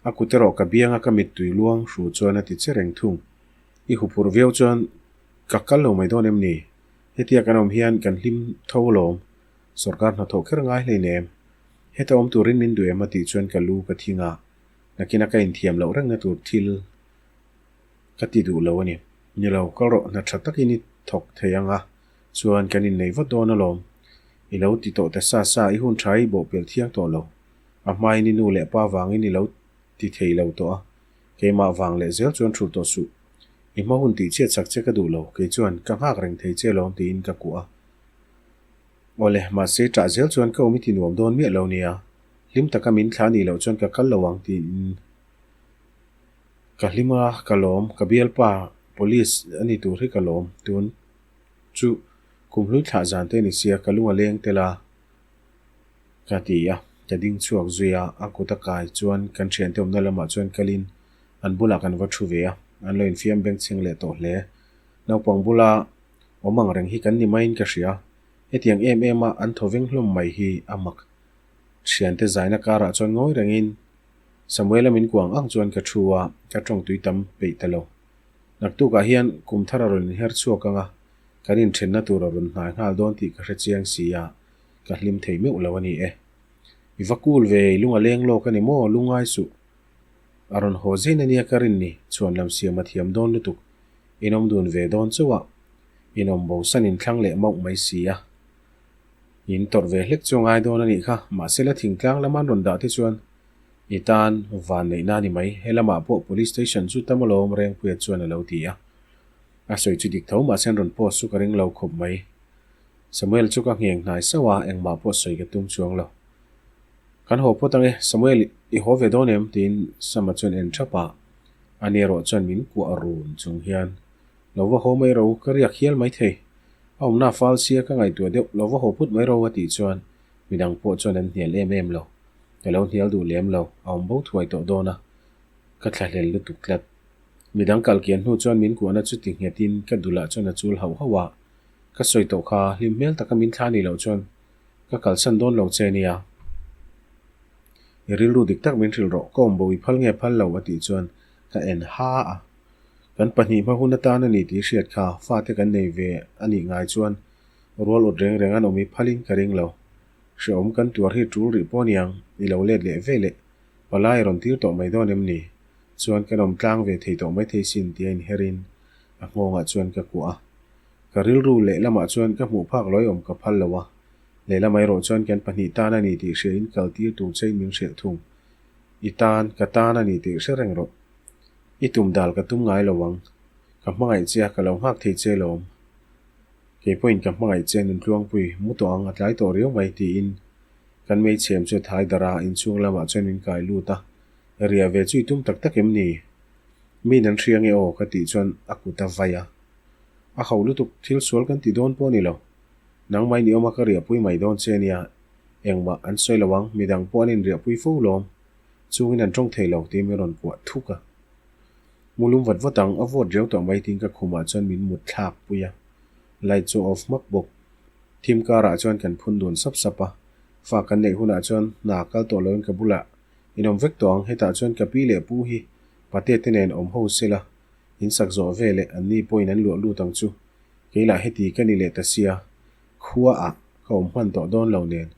A kut erawh ka bianga ka mittui luang hru chuan a ti che reng thung. I huphurh viau chuan ka kal lo mai dawn em ni? Hetia kan awm hian kan hlim tho alawm. Sorkar hnathawh kher ngai hleinem. Heta awm turin min duh em a tih chuan ka lu ka thing a, nakina ka inthiam loh rengna tur thil ka ti duh lo a ni. Ni lo, kal rawh, hna tha takin i thawk thei ang a, chuan kan innei vat dawn alawm. I lo ti tawh ta sa sa, i hun tha i bawhpelh thiang tawh lo. A hmain i nu leh pa vangin i lo ti thei lo tawh a, keimah vang leh zel chuan thulh tawh suh. I hma hun tih chhiat chak che ka duh lo, kei chuan ka nghak reng thei che alawm tiin ka kuah a. Awle, mahse ṭah zel chuan ka awm i ti nuam dawn miah lo nia, hlim taka min thla nih loh chuan ka kal lo ang tiin ka hlim a, ka lawm, ka bialpa police a ni tur hi ka lawm, tun chu kum hlui thlah zan te ni sia ka lung a leng tel a ka ti a, ka ding chhuak zui a, a kut a kai chuan kan thiante awmna lamah chuan kalin an bulah kan va thu ve a, an lo infiam bengchheng leh tawh hle. Naupang bula awm ang reng hi kan ni maiin ka hria, hetiang em em a an thaw veng hlawm mai hi a mak. Thiante zaina karah chuan ngawi rengin Samuela min kuang ang chuan ka thu a, ka tawng tui tam peih ta lo. Naktukah hian kum thar a rawn inher chhuak ang a, kan inthenna tur a rawn hnai nghal dawn tih ka hre chiang si a, ka hlim thei meuh lo a ni e. I va kul ve, i lung a leng lawk a ni maw, lungngai suh. A rawn haw zen a nia ka rin ni, chhuan lam siam a thiam dawn lutuk. In awm dun ve dawn chauh a, in awm bo san in thlang leh mauh mai si a. In tawrh ve hlek chu a ngai dawn a nih kha, mahse la thingtlang lama an rawn dah te chuan i tan van neihna a ni mai, he lamah pawh Police Station chu tam alawm Rengpuia chuan a lo ti a. A sawi chu dik tho mahse an rawn post chu ka ring lo khawp mai. Samuel chu ka ngheng hnai sauh a, engmah pawh sawi ka tum chuang lo. Kan haw phawt ange, Samuel i haw ve dawn em? tiin Sama chuan en thap a, ani erawh chuan min kuah run chung hian, Lo va haw mai ro, ka riak hial mai thei. A awmna fal sia ka ngaihtuah deuh, lo va haw phut mai ro a tih chuan midang pawh chuan an hnial em em lo. Ka lo hnial duh lem lo, a awm bo thuai tawh dawn a, ka thlahlel lutuk tlat. Midang kal kian hnu chuan min kuahna chu ti nghetin ka dulah chuan a chul hauh hauh a, ka sawi tawh kha hlim hmel taka min thla nih loh chuan ka kalsan dawn lo che nia. I rilru dik tak min hrilh rawh, ka awm bo i phal nge phal lo a tih chuan ka en ha a. Kan pahnih hma hun atan a ni tih hriat kha fate kan nei ve a nih ngai chuan rual awt reng reng an awm i phalin ka ring lo. Hrehawm kan tuar hi tul rih pawh aniang, i lo let leh ve leh. Palai rawn tir tawh mai dawn em ni? Chuan kan awm tlang ve thei tawh mai thei sin tia inherin a nghawngah chuan ka kuah a. Ka rilru lehlamah chuan ka hmuh phak lawi awm ka phal lo a, lehlam erawh chuan kan pahnih tan a ni tih hriain kal tir tur chein min hrilh thung. I tan, ka tan a ni tih hre reng rawh. I tum dal ka tum ngai lo ang. Ka hmangaih che a, ka lo nghak thei che lawm. Kei pawhin ka hmangaih che Nuntluangpui, mu tawh ang, a tlai tawh riau mai tiin kan meichhem chu a thai darh a, inchhung lamah chuan min kai lut a. Riah ve chu i tum tak tak em ni? Min an hria nge aw ka tih chuan a kut a vai a. A ho lutuk, thil sual kan ti dawn pawh a ni lo. Nangmah in i awm a ka riahpui mai dawn che nia. Engmah an sawi lo ang, midang pawh an inriahpui fo lawm. Chungin an tawng thei lo tiin min rawn kuah thuk a. Mu lum vat vat ang, a vawt riau tawh mai tiin ka khumah chuan min mut thlak pui a. Light chu a off hmak bawk. Thim karah chuan kan phun dun sap sap a. Fa kan neih hunah chuan hna kal tawh loin ka bulah in awm vek tawh ang, hetah chuan ka pi leh pu hi pate te nen awm ho sela, in sak zawh ve leh an ni pawhin an luah lut ang chu. Kei lah heti ka ni leh ta sia, khua ah ka awm hman tawh dawn lo nen.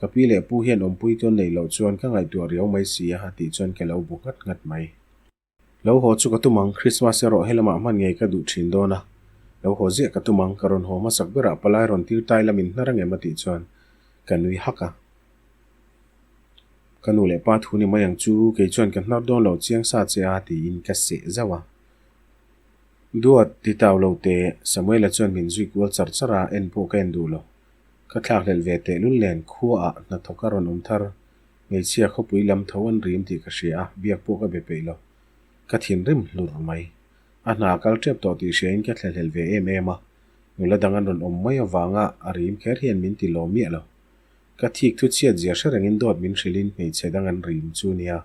Ka pi leh pu hian awmpui tawn neih loh chuan ka ngaihtuah riau mai si a, a tih chuan ka lo bu nghat nghat mai. Lo haw chu ka tum ang, Christmas erawh helamah hman ngei ka duh thin dawn a. Lo haw ziah ka tum ang, ka rawn haw hmasak berah palai rawn tir tai la min hnar angem a tih chuan ka nui hak a. Ka nu leh pa thu ni mai ang chu, kei chuan ka hnar dawn lo chiang sa che a tiin ka seh zauh a. Duat, ti tau lo teh, Samuela chuan min zui kual char char a, en pawh ka en duh lo. Ka thlakhlelh ve tehlul nen khuaah hnathawk a rawn awm thar. Hmeichhia khawpui lam tho an rim tih ka hria a, biak pawh ka be peih lo. Ka thinrim hlur mai. A hna a kal tep tawh tih hriain ka thlahlel ve em em a, nula dang an rawn awm mai avanga a rim kher hian min ti lawm miah lo. Ka thik thu chhiat zia hre rengin dawt min hrilhin hmeichhe dang an rim chu nia.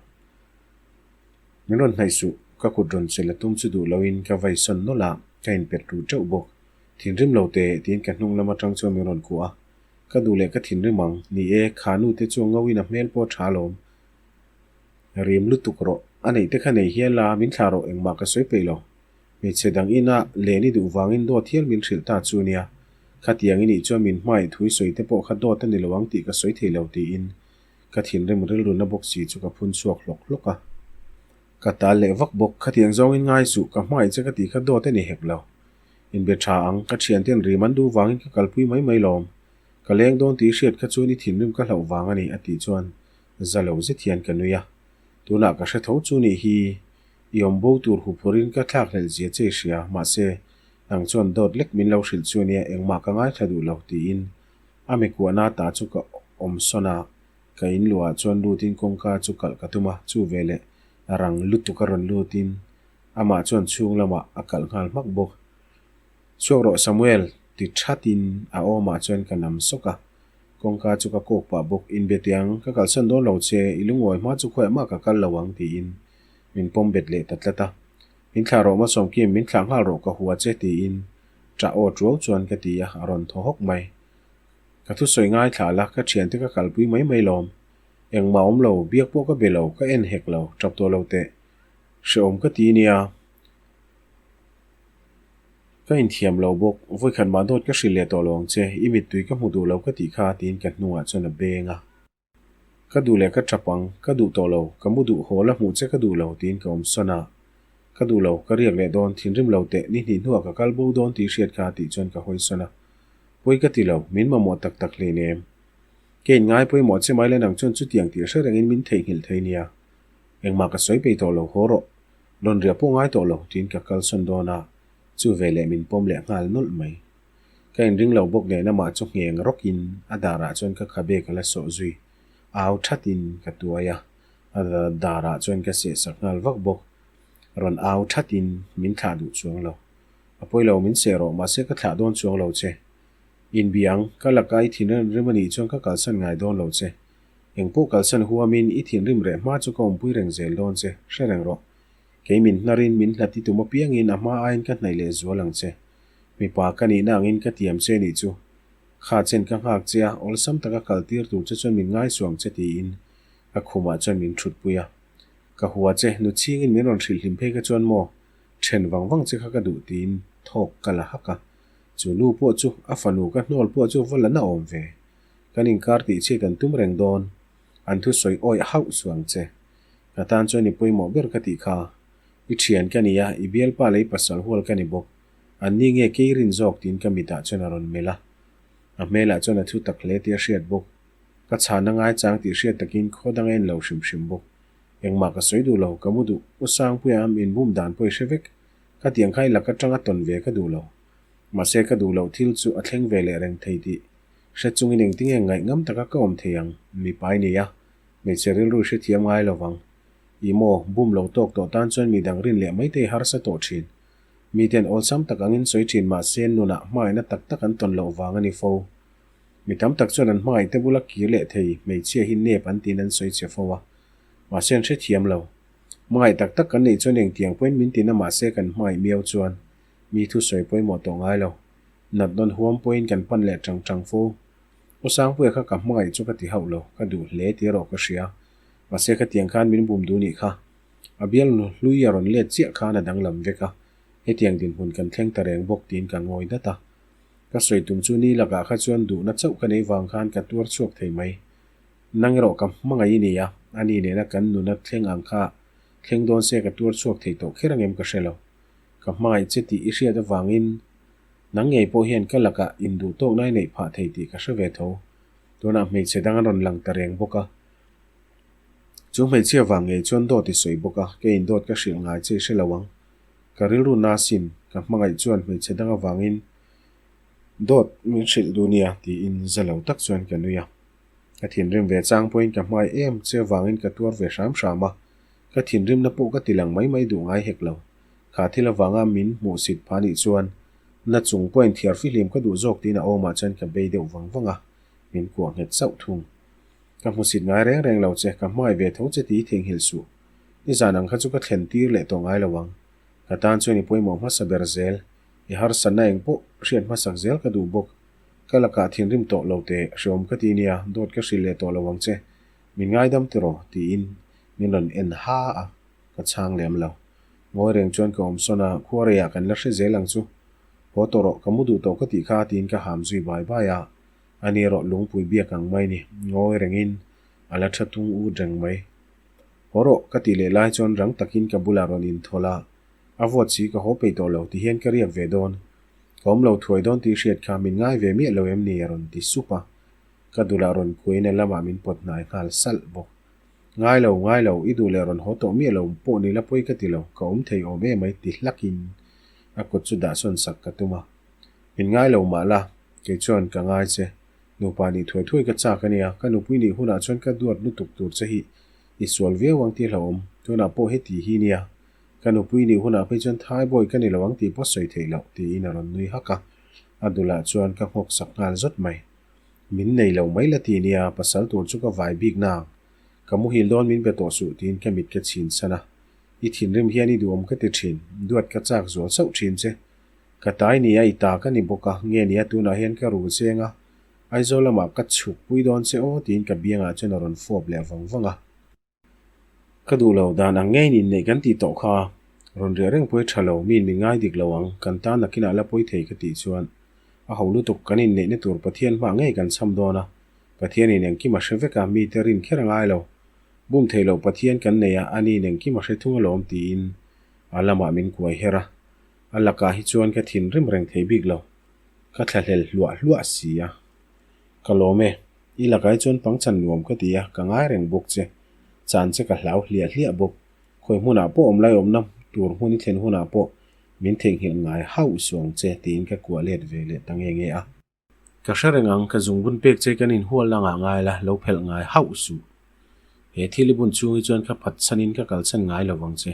Min rawn hnaih suh, ka kut rawn chelh a tum chu duh loin ka vai sawn nawlh a, ka inpet ruh teuh bawk. Thinrim lo teh tiin ka hnung lam atang chuan min rawn kuah a. Ka duh leh ka thinrim ang, ni e, kha nu te chu a ngauin a hmel pawh a tha alawm. Rim lutuk rawh, a neih te kha nei hial a, min thlah rawh engmah ka sawi peih lo. Hmeichhe dang ina len i duh vangin dawt hial min hrilh ta chu nia. Khatiang i nih chuan min hmai thui sawi te pawh kha dawt a ni lo ang tih ka sawi thei lo tiin ka thinrim rilru na bawk si chu ka phun chhuak hlawk hlawk a. Ka tal leh vak bawk, khatiang zawngin ngai suh, ka hmai che ka tih kha dawt a ni hek lo. Inbe tha ang, ka thianten rim an duh vangin ka kalpui mai mai lawm. Ka leng dawn tih hriat kha chuan i thinrim ka hlauh vang a ni a tih chuan za lo zet hian ka nui a. Tunah ka hre tho chu nih hi i awm bo tur huphurhin ka thlak hlelh zia che i hria, mahse nang chuan dawt lek min lo hrilh chu ania engmah ka ngaithla duh lo tiin a mi kuahna ta chu ka awm sawn a, ka in luah chuan lutin kawngka chu kalh ka tum a, chu veleh rang lutuk a rawn lutin amah chuan chhung lamah a kalh nghal hmak bawk. Chhuak rawh Samuel! ti thatin a awmah chuan ka nam sawk a, kawngka chu ka kawk pah bawk. Inbe teh ang, ka kalsan dawn lo che, i lungawi hma chu khawiah mah ka kal lo ang tiin min pawm bet leh ta tlat a. Min thlah rawh Masawmkim, min thlah nghal rawh ka hua che tiin ṭah aw ṭuau chuan ka ti a, a rawn thaw hawk mai. Ka thusawi ngaithla la, ka ṭhiante ka kalpui mai mai lawm. Engmah awm lo, biak pawh ka be lo, ka en hek lo, ṭap tawh lo teh. Hrehawm ka ti nia. Ka inthiam lo bawk, vawikhat mah dawt ka hrilh leh tawh lo ang che, i mittui ka hmu duh lo ka tih kha tiin ka hnungah chuan a beng a. Ka duh leh ka tap ang, ka duh tawh lo, ka mu duh haw la hmuh che ka duh lo tiin ka awm sawn a. Ka duh lo, ka riak leh dawn, thinrim lo teh, ni hnih hnuah ka kal bo dawn tih hriat kha tih chuan ka hawi sawn a. Pawi ka ti lo, min mamawh tak tak hleinem. Ka inngai pawimawh che mai le nang chuan chutiang tih hre rengin min theihnghilh thei nia. Engmah ka sawi peih tawh lo, haw rawh. Rawn riah pawh ngai tawh lo, tiin ka kal sawn dawn a, chu veleh min pawm leh nghal nawlh mai. Ka inring lo bawk nen amah chu ngheng rawkin a darah chuan ka khabe ka la sawh zui, au thatin ka tuai a, a darah chuan ka seh sak nghal vak bawk. Rawn au thatin min thlah duh chuang lo. A pawi lo min seh rawh, mahse ka thlah dawn chuang lo che. Inbiang, ka laka i thinrim rim a nih chuan ka kalsan ngai dawn lo che. Engpawh kalsan huamin i thinrim reh hma chu ka awmpui reng zel dawn che, hre reng rawh. Kei min hnarin min hlat i tum apiangin a hma aiin ka hnaih leh zual ang che. Mipa ka nihna angin ka tiam che nih chu. Kha chen ka nghak che a, awlsam taka kal tir tur che chuan min ngaisuh ang che tiin ka khumah chuan min thutpui a. Ka hua che, nu chhingin min rawn hrilh hlim phei kha chuan maw, then vang vang che kha ka duh tiin thawk ka la hak a. Chu nu pawh chu a fanu ka hnawl pawh chu va la na awm ve. Kan inkar tih chhiat an tum reng dawn. An thusawi awih hauh suh ang che. Ka tan chuan i pawimawh ber ka tih kha. I thian ka ni a, i bialpa leh i pasal hual ka ni bawk. An ni nge kei rin zawk tiin ka mitah chuan a rawn melh a. A hmelah chuan a thu tak hle tih a hriat bawk. Ka chhana ngaichang tih hriat takin khaw dang a en lo hrim hrim bawk. Engmah ka sawi duh lo, ka mu duh. U Sangpuia am inbum dan pawh i hre vek. Ka tiang kha i lak atanga tawn ve ka duh lo. Mahse ka duh loh thil chu a thleng ve leh reng thei tih hre chungin engtinge ngaih ngam taka ka awm thei ang, mipa i nei a, hmeichhe rilru i hrethiam ngai lo vang. Ih maw, bum lo tawk tawh tan chuan mi dang rin leh mai te i harsa tawh thin. Miten awlsam tak angin sawi thin mahse nunah hmangaihna tak tak an tawn loh vang a ni fo. Mi tam tak chuan an hmangaih te bula kir leh thei hmeichhia hi nep an tiin an sawi che fo a, mahse an hrethiam lo. Hmangaih tak tak kan neih chuan engtiang pawhin min tina mahse kan hmangaih miau chuan Mi thusawi pawimawh tawh ngai lo. Nat nawn huam pawhin kan pan leh tang tang fo. U Sangpuia kha ka hmangaih chu ka ti hauh lo, ka duh hle tih erawh ka hria. Mahse khatiang khan min bum duh nih kha. A bial hlui a rawn let chiah khan a danglam vek a, hetiang dinhmun kan thleng ta reng bawk tiin ka ngawi dat a. Ka sawi tum chu ni lakah kha chuan duhna chauh ka nei vang khan ka tuar chhuak thei mai. Nang erawh ka hmangaih i ni a, ani nena kan nuna thleng ang kha thleng dawn se ka tuar chhuak thei tawh kher angem ka hre lo. Ka hmangaih che tih i hriat avangin Nang ngei pawh hian ka lakah induh tawkna i neih phah thei tih ka hre ve tho. Tunah hmeichhe dang an rawn lang ta reng bawk a. Chu hmeichhia vang ngei chuan dawt i sawi bawk a, keiin dawt ka hrilh ngai che i hre lo ang. Ka rilru na sin, ka hmangaih chuan hmeichhe dang avangin dawt min hrilh duh nia tiin za lo tak chuan ka nui a. Ka thinrim ve chang pawhin ka hmai em che avangin ka tuar ve hram hram a, ka thinrimna pawh ka ti lang mai mai duh ngai hek lo. Kha thil avanga min hmuhsit pha nih chuan na chung pawhin thiar fihlim ka duh zawk tiin a awmah chuan ka bei deuh vang vang a, min kuah nghet sauh thung. Ka hmusit ngai reng reng lo che, ka hmangaih ve tho che tih i theihnghilh suh. Nizan ang kha chu ka thlen tir leh tawh ngai lo ang. Ka tan chuan i pawimawh hmasa ber zel, i harsatna eng pawh hriat hmasak zel ka duh bawk. Ka lakah thinrim tawh lo teh, hreawm ka ti nia, dawt ka hrilh leh tawh lo ang che. Min ngaidam tiraw? tiin min rawn en ha a, ka chhang lem lo. Ngawi reng chuan ka awm sawn a, khuareiah kan la hre zel ang chu. Haw tawh rawh, ka mu duh tawh ka tih kha tiin ka ham zui bai bai a. A ni erawh lungpui biak ang mai ni, ngawi rengin a la tha tung ut reng mai. Haw rawh, ka tih leh lai chuan rang takin ka bulah rawn inthawl a, a vawt si ka haw peih tawh lo ti hian ka riak ve dawn. Ka awm lo thuai dawn tih hriat kha min ngai ve miah lo em ni a rawn ti sup a, ka dulah rawn kuain a lamah min pawt hnai nghal salh bawk. Ngai lo, ngai lo, i duh leh rawn haw tawh miah lo pawh ni la pawi ka ti lo, ka awm thei awm emai ti hlakin a kut chu dahsawn sak ka tum a. Min ngai lo mah la, kei chuan ka ngai che. Nupa nih thuai thuai ka chak a nia, ka nupui nih hunah chuan ka duat lutuk tur che hi i sual viau ang tih hlauhawm, tunah pawh heti hi nia. Ka nupui nih hunah phei chuan thai bawi ka ni lo ang tih pawh sawi theih loh, tiin a rawn nui hak a. A dulah chuan ka nghawk sak nghal zawt mai. Min nei lo mai la ti nia, pasal tur chu ka vai bik nang. Ka muhil dawn min be tawh suh tiin ka mit ka chhin san a. I thinrim hian i duhawm ka ti thin, duat ka chak zual sauh thin che. Ka tai nia i ta ka ni bawk a, nge nia tunah hian ka rul cheng a, Aizawl lamah ka chhuk pui dawn che aw tiin ka biangah chuan a rawn fawp leh vang vang a. Ka duh lo, dan ang ngeiin inneih kan tih tawh kha. Rawn riah reng pawi tha lo, miin min ngai dik lo ang, kan tan nakinah la pawi thei ka tih chuan a ho lutuk, kan inneihna tur Pathian hmah ngei kan cham dawn a, Pathianin engkim a hre vek a, mite rin kher a ngai lo. Bum theih loh Pathian kan nei a, aniin engkim a hre thung alawm tiin a lamah min kuai her a. A lakah hi chuan ka thinrim reng thei bik lo. Ka thlahlel hluah hluah si a. Ka lawm e. I lakah hi chuan pangchan nuam ka ti a, ka ngai reng bawk che. Chan che ka hlau hliah hliah bawk. Khawi hmunah pawh awm lai awmna tur hmun i thlen hunah pawh min theihnghilh ngai hauh suh ang che tiin ka kuah let ve leh ta nge nge a. Ka hre reng ang, ka zungbun pek che kan inhual la ngah ngai la, lo phelh ngai hauh suh. He thil i bun chhung hi chuan ka phat chhanin ka kal chhan ngai lo vang che.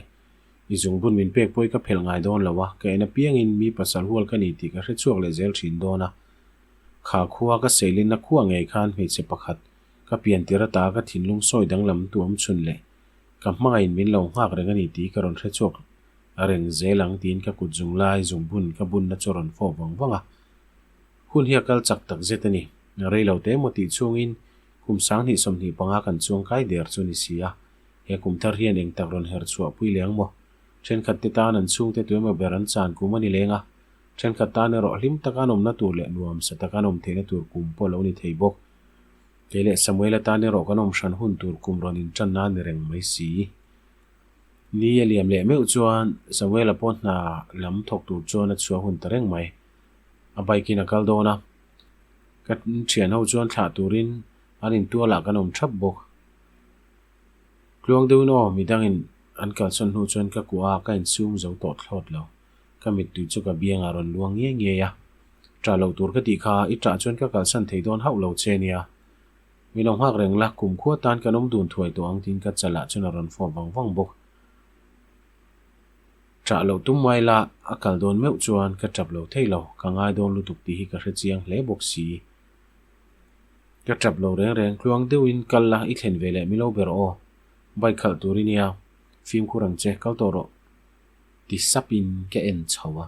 I zungbun min pek pawh hi ka phelh ngai dawn lo a, ka en apiangin mi pasal hual ka ni tih ka hre chhuak leh zel thin dawn a. Kha khua ka seilinna khua ngei khan hmeichhe pakhat ka pian tir ata ka thinlung sawi danglam tu awm chhun leh ka hmangaihin min lo nghak reng a ni tih ka rawn hre chhuak reng zel ang tiin ka kut zung lai zungbun ka bunna chu a rawn fawp vang vang a. Hun hi a kal chak tak zet a ni. Rei lo te emaw tih chhungin kum 20 25 kan chuang kai der chu a ni si a. He kum thar hian eng tak rawn her chhuah pui leng maw? Thenkhat te tan an chhungte tu emaw ber an chan kum a ni leng a. Thenkhat tan erawh hlim taka an awmna tur leh nuam sa taka an awm theihna tur kum pawh a lo ni thei bawk. Kei leh Samuela tan erawh kan awm hran hun tur kum rawn intan na a ni reng mai si. Ni a liam leh meuh chuan Samuela pawh hna lam thawk tur chuan a chhuah hun ta reng mai. A bike in a kal dawn a, ka thian ho chuan thlah turin an intualah kan awm thap bawk. Tluang deuhin aw midangin an kalsawn hnu chuan ka kuah a, ka insum zo tawh thlawt lo. Ka mittui chu ka biangah rawn luang ngiai ngiai a, Ṭah loh tur ka tih kha, i ṭah chuan ka kalsan thei dawn hauh lo che nia. Mi lo nghak reng la, kum khua tan kan awm dun thuai tawh ang tiin ka chalah chuan a rawn fawp vang vang bawk. Ṭah loh tum mai la, a kal dawn meuh chuan ka ṭap lo thei lo, ka ngai dawn lutuk tih hi ka hre chiang hle bawk si. Ka ṭap lo reng reng, tluang deuhin kal la, i thlen ve leh mi lo ber aw. Bike khalh tur i nia, fimkhur ang che, kal tawh rawh. Ti sapin ka en chho a.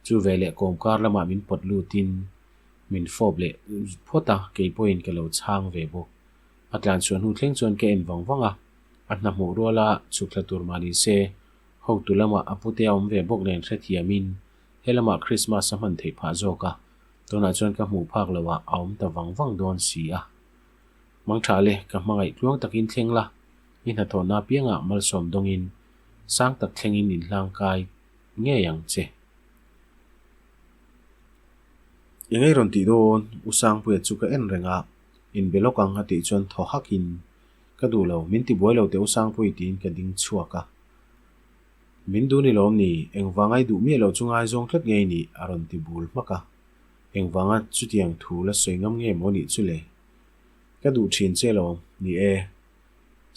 Chu veleh kawmkar lamah min pawt lutin min fawp leh phawt a, kei pawhin ka lo chhang ve bawk. A tlan chhuah hnu thleng chuan ka en vang vang a, a hna hmuh ruala chhuk thla tur mah ni se, hotu lamah a pute a awm ve bawk nen hrethiamin he lamah Krismas a hman theih phah zawk a, tunah chuan ka hmuh phak loh ah a awm ta vang vang dawn si a. Mangtha le, ka hmangaih tluang takin thleng la, i hnathawhna apiangah malsawm dawngin sang tak thlengin inhlangkai ngei ang che. Eng ei rawn tih dawn? U Sangpuia chu ka en reng a, inbe lawk ang a tih chuan thaw hakin, Ka duh lo, min tibuai lo teh U Sangpui tiin ka ding chhuak a. Min duh ni lawm ni, engvanga i duh miah loh chu ngaizawng tlat ngei ni a rawn ti bul hmak a. Engvanga chutiang thu la sawi ngam nge maw nih chu le? Ka duh thin che lawm, ni e.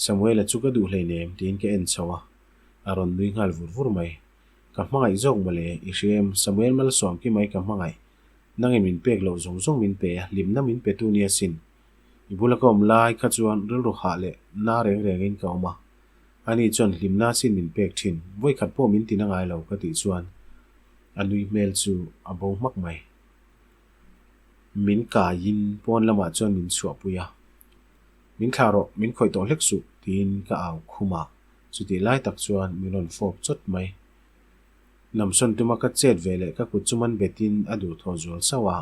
Samuela chu ka duh hleinem tiin ka en chho a, a rawn nui nghal vur vur mai. Ka hmangaih zawk mawle, i hria em? Samuel Malsawm ki mai ka hmangaih. Nangin min pek loh zawng zawng min pe a, hlimna min pe tu nia sin. I bula ka awm lai kha chuan rilru hah leh na reng rengin ka awm a. Ani chuan hlimna sin min pek thin, vawikhat pawh min tina ngai lo ka tih chuan a nui hmel chu a bo hmak mai. Min kaiin pawn lamah chuan min chhuahpui a. Min thlah rawh, min khawih tawh hlek suh tiin ka au khum a. Chutih lai tak chuan min rawn fawp chawt mai. Lamsawn tuma ka chet ve leh ka kut chu man betin a duhthawh zual sauh a,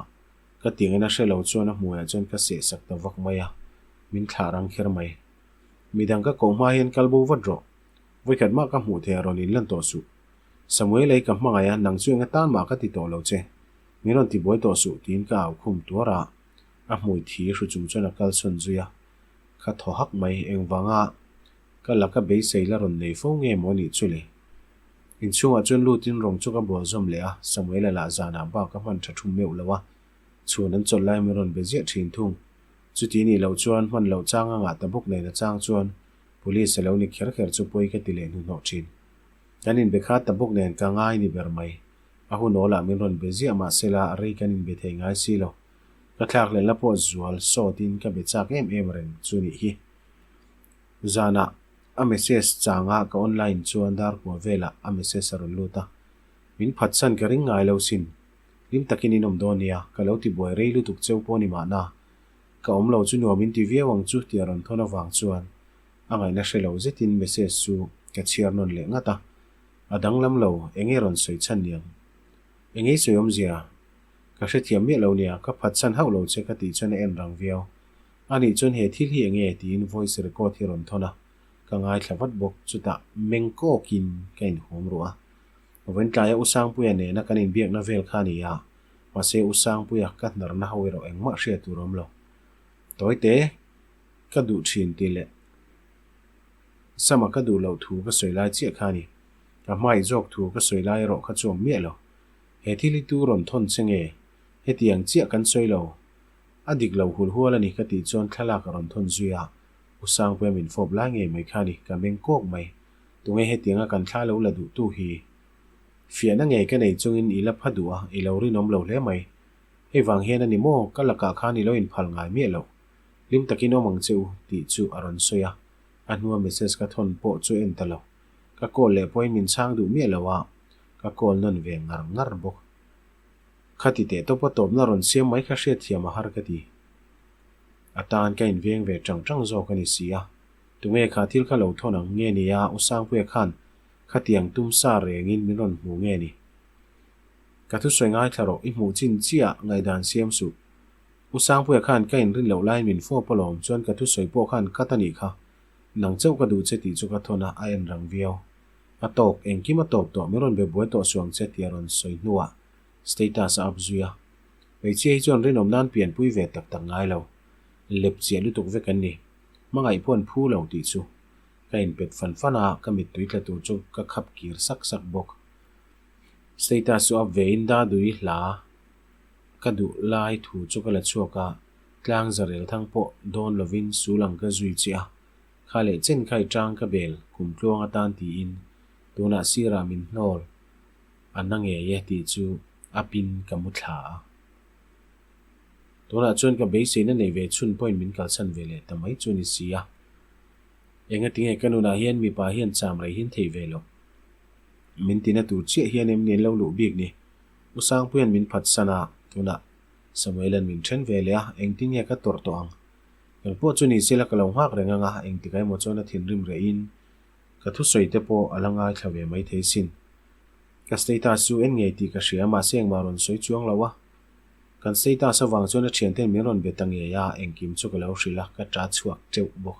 ka tiangin a hre lo chuan a hmuiah chuan ka seh sak ta vak mai a, min thlah rang kher mai. Midang ka koh hma hian kal bo vat rawh. Vawikhat mah ka hmuh thei a rawn inlan tawh suh. Samuel ei ka hmangaih a, nang chu eng atan mah ka ti tawh lo che. Min rawn tibuai tawh suh tiin ka au khum tuar a, a hmui thi hru chung chuan a kalsawn zui a. Ka thaw hak mai, engvanga Ka laka beisei la rawn nei fo nge maw nih chu le? Inchhungah chuan lutin rawng chu ka bual zawm leh a, Samuela lah zanah bak a hman tha thum meuh lo a, chhun an chawlh lai min rawn be ziah thin thung. Chuti nih loh chuan hman loh chang a ngah ta bawk nen a chang chuan Police a lo ni kher kher chu pawi ka ti leh hnuhnawh thin. Kan inbe khat ta bawk nen ka ngai ni ber mai. A hun awlah min rawn be ziah mahsela rei kan inbe thei ngai si lo. Ka thlak lehna pawh zual sawtin ka be chak em em reng chu nih hi. Zanah a message changa ka online chuan dar kua velah a message a rawn lut a, min phatsan ka ring ngai lo sin. Hlim takin in awm dawn nia, ka lo ti buai rei lutuk cheu pawh ni mahna. Ka awm lo chu nuam in ti viau ang chu tih a rawn thawn avang chuan a ngaihna hre lo zetin message chu ka chhiar nawn leh ngat a. A danglam lo, enge rawn sawi chhan niang? Enge i sawi awmzia? Ka hrethiam miah lo nia, ka phatsan hauh lo che ka tih chuan a en rang viau. A nih chuan he thil hi enge tiin voice record hi rawn thawn a, ka ngaithla vat bawk. Chutah meng kawkin ka inhawm ruh a. Vawintlaia U Sangpuia nena kan inbiakna vel kha a ni a, mahse U Sangpuia ka hnarna ho erawh engmah hriat tur a awm lo. Tawite, ka duh thin tih leh Sama ka duh loh thu ka sawi lai chiah kha a ni. Ka hmai zawk thu ka sawi lai erawh kha chu awm miah lo. He thil hi tu rawn thawn che nge? Hetiang chiah kan sawi lo. A dik lo hul hual a ni ka tih chuan thlalak a rawn thawn zui a, U Sangpuia min fawp lai ngei mai kha a ni, ka meng kawk mai. Tunge hetianga kan thla lo la duh tu hi? Fiahna ngei ka nei chungin i la pha duh a, i lo rinawm lo hle mai. Hei vang hian a ni maw, ka lakah khan i lo inphal ngai miah loh. Hlim takin awm ang che u, tih chu a rawn sawi a, a hnua message ka thawn pawh chu en ta lo. Ka call leh pawhin min chhang duh miah lo a, ka call nawn ve ngar ngar bawk. Khati teh tawpa tawpna rawn siam mai kha hriatthiam a har ka ti. A tan ka inveng ve tang tang zawk a ni si a. Tunge kha thil kha lo thawn ang nge ni a, U Sangpuia khan khatiang tum sa rengin min rawn hmu nge ni? Ka thusawi ngaithla rawh, i hmuh chin chiah ngaihdan siam suh. U Sangpuia khan ka inrin loh laiin min fawp alawm chuan ka thusawi pawh khan cut a nih kha. Nang chauh ka duh che tih chu ka thawn a, a en rang viau. A tawk, engkim a tawp tawh, min rawn be buai tawh suh ang che tih a rawn sawi hnuah Status a up zui a. Hmeichhia hi chuan rinawm nan pianpui ve tak tak ngai lo. Lep chiah lutuk vek an ni. Hmangaih pawh an phu lo tih chu. Ka inpet fan fan a, ka mittui tla tur chu ka khap kir sak sak bawk. Status chu up ve in Dadui hla ka duh lai thu chu ka la chhuak a, tlang zarel thang pawh dawn lovin sul ang ka zui chiah a. Kha leh chen kha i tang ka bel kum tluang atan tiin tunah sirah min hnawl. A na ngei e tih chu a pin ka mu thla a. Tunah chuan ka beiseina nei ve chhun pawhin min kalsan ve leh ta mai chu a ni si a. Engatinge ka nunah hian mipa hian cham rei hin thei ve lo. Min tina tur chiah hian em ni an lo luh bik ni. U Sangpuia'n min phatsan a, tunah Samuela'n min then ve leh a, engtin nge ka tawrh tawh ang. Engpawh chu ni sela ka lo nghak reng ang a, engtikah emaw chuan a thinrim rehin Ka thusawi te pawh a la ngaithla ve mai thei sin. Ka status chu en ngei tih ka hria mahse engmah rawn sawi chuang lo a. Kan status avang chuan a thianten min rawn be ta ngei a, engkim chu ka lo hrilh a, ka ta chhuak teuh bawk.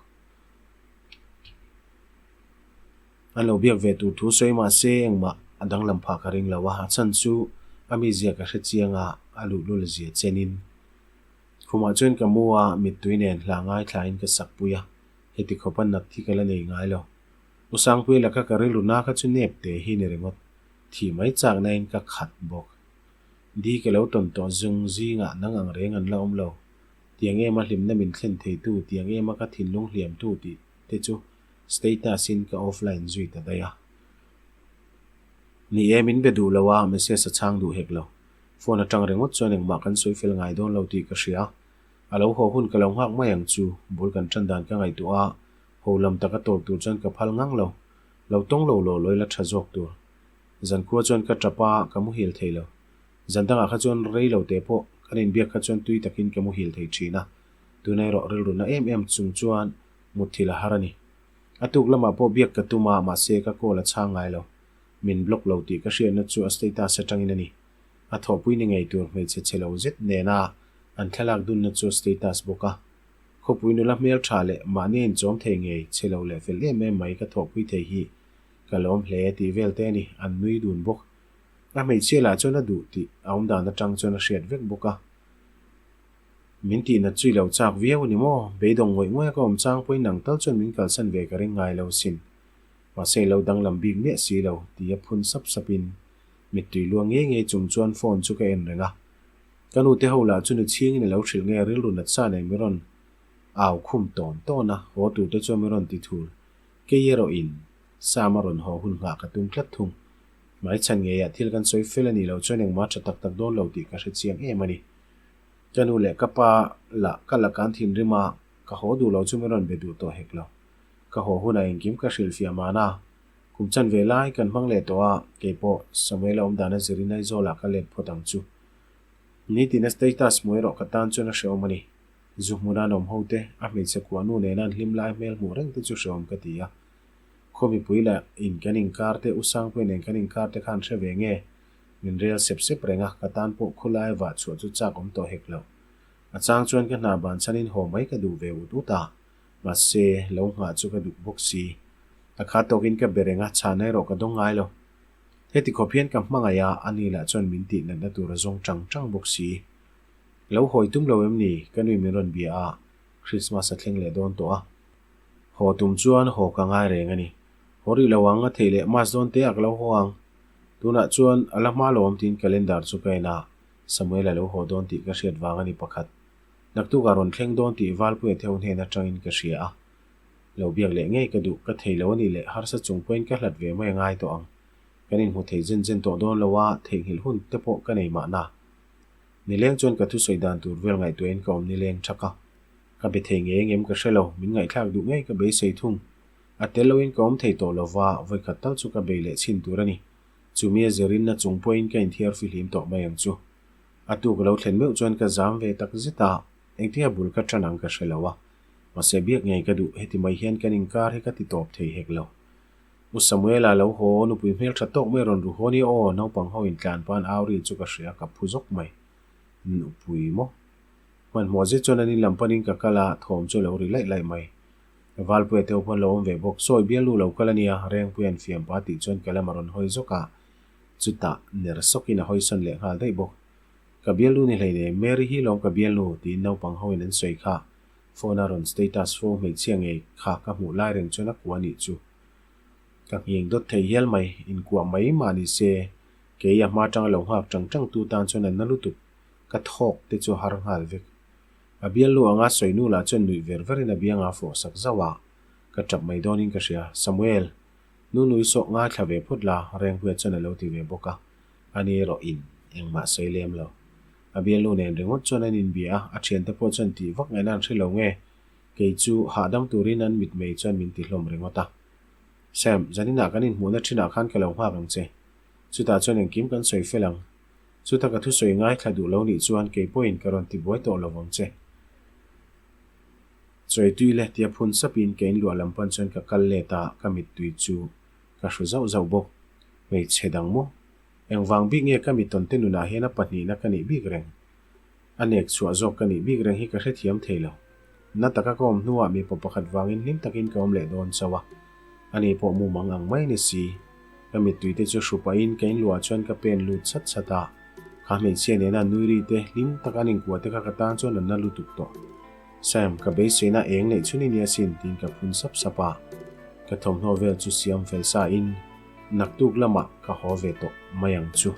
An lo biak ve tur thu sawi mahse engmah a danglam phah ka ring lo a, a chhan chu a mizia ka hre chiang a, a luhlul zia chenin. Khumah chuan ka mu a, mittui nen hla ngaithlain ka sak pui a, heti khawpa nat hi ka la nei ngai lo. U Sangpuia laka ka rilru na kha chu nep te hi ni ringawt, thih mai chaknain ka khat bawk. Di ka lo tawn tawh zung zingah nang ang reng an la awm lo. Tiang ema hlimna min thlen theitu, tiang ema ka thinlung hliamtu tih te chu status in ka offline zui ta daih a. Ni e, min be duh lo a, message a chhang duh hek lo. Phone atang ringawt chuan engmah kan sawi fel ngai dawn lo tih ka hria. A lo haw hun ka lo nghak mai ang chu, bul kan tan dan ka ngaihtuah a, ho lam taka tawp tur chuan ka phal ngang lo. Lo tawng lo law lawi la tha zawk tur. Zankhua chuan ka tap a, ka muhil thei lo. Zan dangah kha chuan rei lo teh pawh kan inbiak kha chuan tui takin ka muhil thei thin a, tuna erawh rilru na em em chung chuan mutthilh a har a ni. A tuk lamah pawh biak ka tum a, mahse ka call a chhang ngai lo. Min block lo tih ka hriatna chu a status atangin a ni. A thawhpui ni ngei tur hmeichhe chhe lo zet nena an thlalak dunna chu a status bawk a. Khawpui nula hmel tha leh mahni a inchawm thei ngei chhe lo leh fel em em mai ka thawhpui thei hi ka lawm hle tih vel te a ni, an nui dun bawk. A hmeichhia lah chuan a duh tih a awm dan atang chuan a hriat vek bawk a. Min tih nat chu i lo chak viau a ni maw? Beidawng ngawih ngawih a ka awm chang pawhin nang tal chuan min kalsan ve ka ring ngai lo sin. Mahse i lo danglam bik miah si lo, ti a phun sap sapin mittui luang ngei ngei chung chuan phone chu ka en reng a. Ka nu te ho lah chu nu chhingin a lo hrilh nge rilru nat sa nen min rawn au khum tawn tawn a, haw tur te chuan min rawn ti thul. Kei erawhin Sam a rawn haw hun nghah ka tum tlat thung. Hmaichhan ngeiah thil kan sawi fel a nih loh chuan engmah tha tak tak dawn lo tih ka hre chiang em a ni. Ka nu leh ka pa lah ka la kan thinrim a, ka haw duh lo chu min rawn be duh tawh hek lo. Ka haw hunah engkim ka hrilhfiah mahna kum chan ve lai kan hmang leh tawh a, keipawh Samuel-a awm dana zirin Aizawlah ka let phawt ang chu. Nitina status hmu erawh ka tan chuan a hrehawm a ni. Zu hmuna an awm ho te, a hmeichhe kuah nu nena an hlim lai hmel hmuh reng te chu hrehawm ka ti a. Khaw mipui leh in kan inkar te, U Sangpuia nen kan inkar te khan hre ve nge? Min rel sep sep reng a, ka tan pawh khulai vah chhuah chu chak awm tawh hek lo. A chang chuan ka hna ban chhanin haw mai ka duh ve ut ut a, mahse, lo nghah chu ka duh bawk si. A kha tawkin ka be reng a, chhahna erawh ka dawng ngai lo. Heti khawp hian ka hmangaih a, ani lah chuan min tih natna tur a zawng tang tang bawk si. Lo hawi tum lo em ni? Ka nui min rawn bia a, Christmas a thleng leh dawn tawh a. Haw tum chuan haw ka ngai reng a ni. Haw rih lo ang, a theih leh mas dawn te ah ka lo haw ang. Tunah chuan a la hma lo awm tiin calendar chu ka en a, Samuel a lo haw dawn tih ka hriat vang a ni pakhat. Naktuk ah rawn thleng dawn tih Valpuia theu hnen atangin ka hria a. Lo biak leh ngei ka duh, ka thei lo a nih leh harsa chung pawhin ka hlat ve mai a ngai tawh ang. Kan inhmu thei zen zen tawh dawn lo a, theihnghilh hun te pawh ka nei mahna. Nileng chuan ka thusawi dan tur vel ngaihtuahin ka awm nileng thak a. Ka be thei ngei engem ka hre lo, min ngaihthlak duh ngei ka beisei thung. A tel loin ka awm thei tawh lo va, vawikhat tal chu ka bei leh chhin tur a ni. Chumi a zirinna chung pawhin ka inthiar fihlim tawh mai ang chu. A tuk a lo thlen meuh chuan ka zam ve tak zet a, engtia bul ka tan ang ka hre lo a. Mahse biak ngei ka duh, heti mai hian kan inkar hi ka ti tawp thei hek lo. U Samuela lo haw, nupui hmeltha tawk mai rawn ru haw nia aw, naupang ho intlan pa'n au ri chu ka hria, ka phu zawk mai. Nupui maw? Hmanhmawh zet chuan an in lam panin ka kal a, thawm chu a lo ri laih laih mai. Valpuia te ho pawn lo awm ve bawk. Sawi bialnu lo kal a nia, Rengpuia an fiam pa tih chuan ka lam a rawn hawi zawk a, chutah ner sawkin a hawi sawn leh nghal daih bawk. Ka bialnu ni hleinem, Mary hi lawm ka bialnu, tiin naupang hoin an sawi kha. Phone a rawn status fo hmeichhia ngei kha ka hmuh lai reng chuan a kuah anih chu. Ka nghing dawt thei hial mai, inkuah mai mah ni se, kei a hma tanga lo nghak tang tang tu tan chuan an na lutuk. Ka thawk te chu a har nghal vek. A bialnu anga sawi nu lah chuan nuih ver verin a bianga a fawh sak zauh a, ka tap mai dawnin ka hria. Samuel, nu nui sawh ngaithla ve phawt la, Rengpuia chuan a lo ti ve bawk a. Ani erawh in engmah sawi lem lo. A bialnu nen ringawt chuan an inbia a, a thiante pawh chuan tih vak ngaihna an hre lo nge, kei chu hahdam turin an mitmei chuan min ti hlawm ringawt a. Sam, zaninah kan inhmuhna thinah khan ka lo nghak ang che. Chutah chuan engkim kan sawi fel ang. Chuta ka thusawi ngaithla duh lo nih chuan kei pawhin ka rawn tibuai tawh lo vang che. Chawi tui le tia phun sapin ka inluah lam pan chuan ka kal let a, ka mittui chu ka hru zauh zauh bawk. Hmeichhe dang maw? Engvang bik nge ka mitawnte nunah hian a pahnihna ka nih bik reng? A nek chhuah zawk ka nih bik reng hi ka hrethiam thei lo. Na taka ka awm hnuah mipa pakhat vangin hlim takin ka awm leh dawn chauh a. Ani pawh mumang ang mai ni si. Ka mittui te chu hru pahin ka inluah chuan ka pen lut chhat chhat a. Kha hmeichhia nena nui ri te, hlim taka an inkuah te kha ka tan chuan an na lutuk tawh. Sam, ka beiseina eng neih chhun i nia sin, tiin ka phun sap sap a. Ka thawmhnaw vel chu siam fel sa in, naktuk lamah ka haw ve tawh mai ang chu.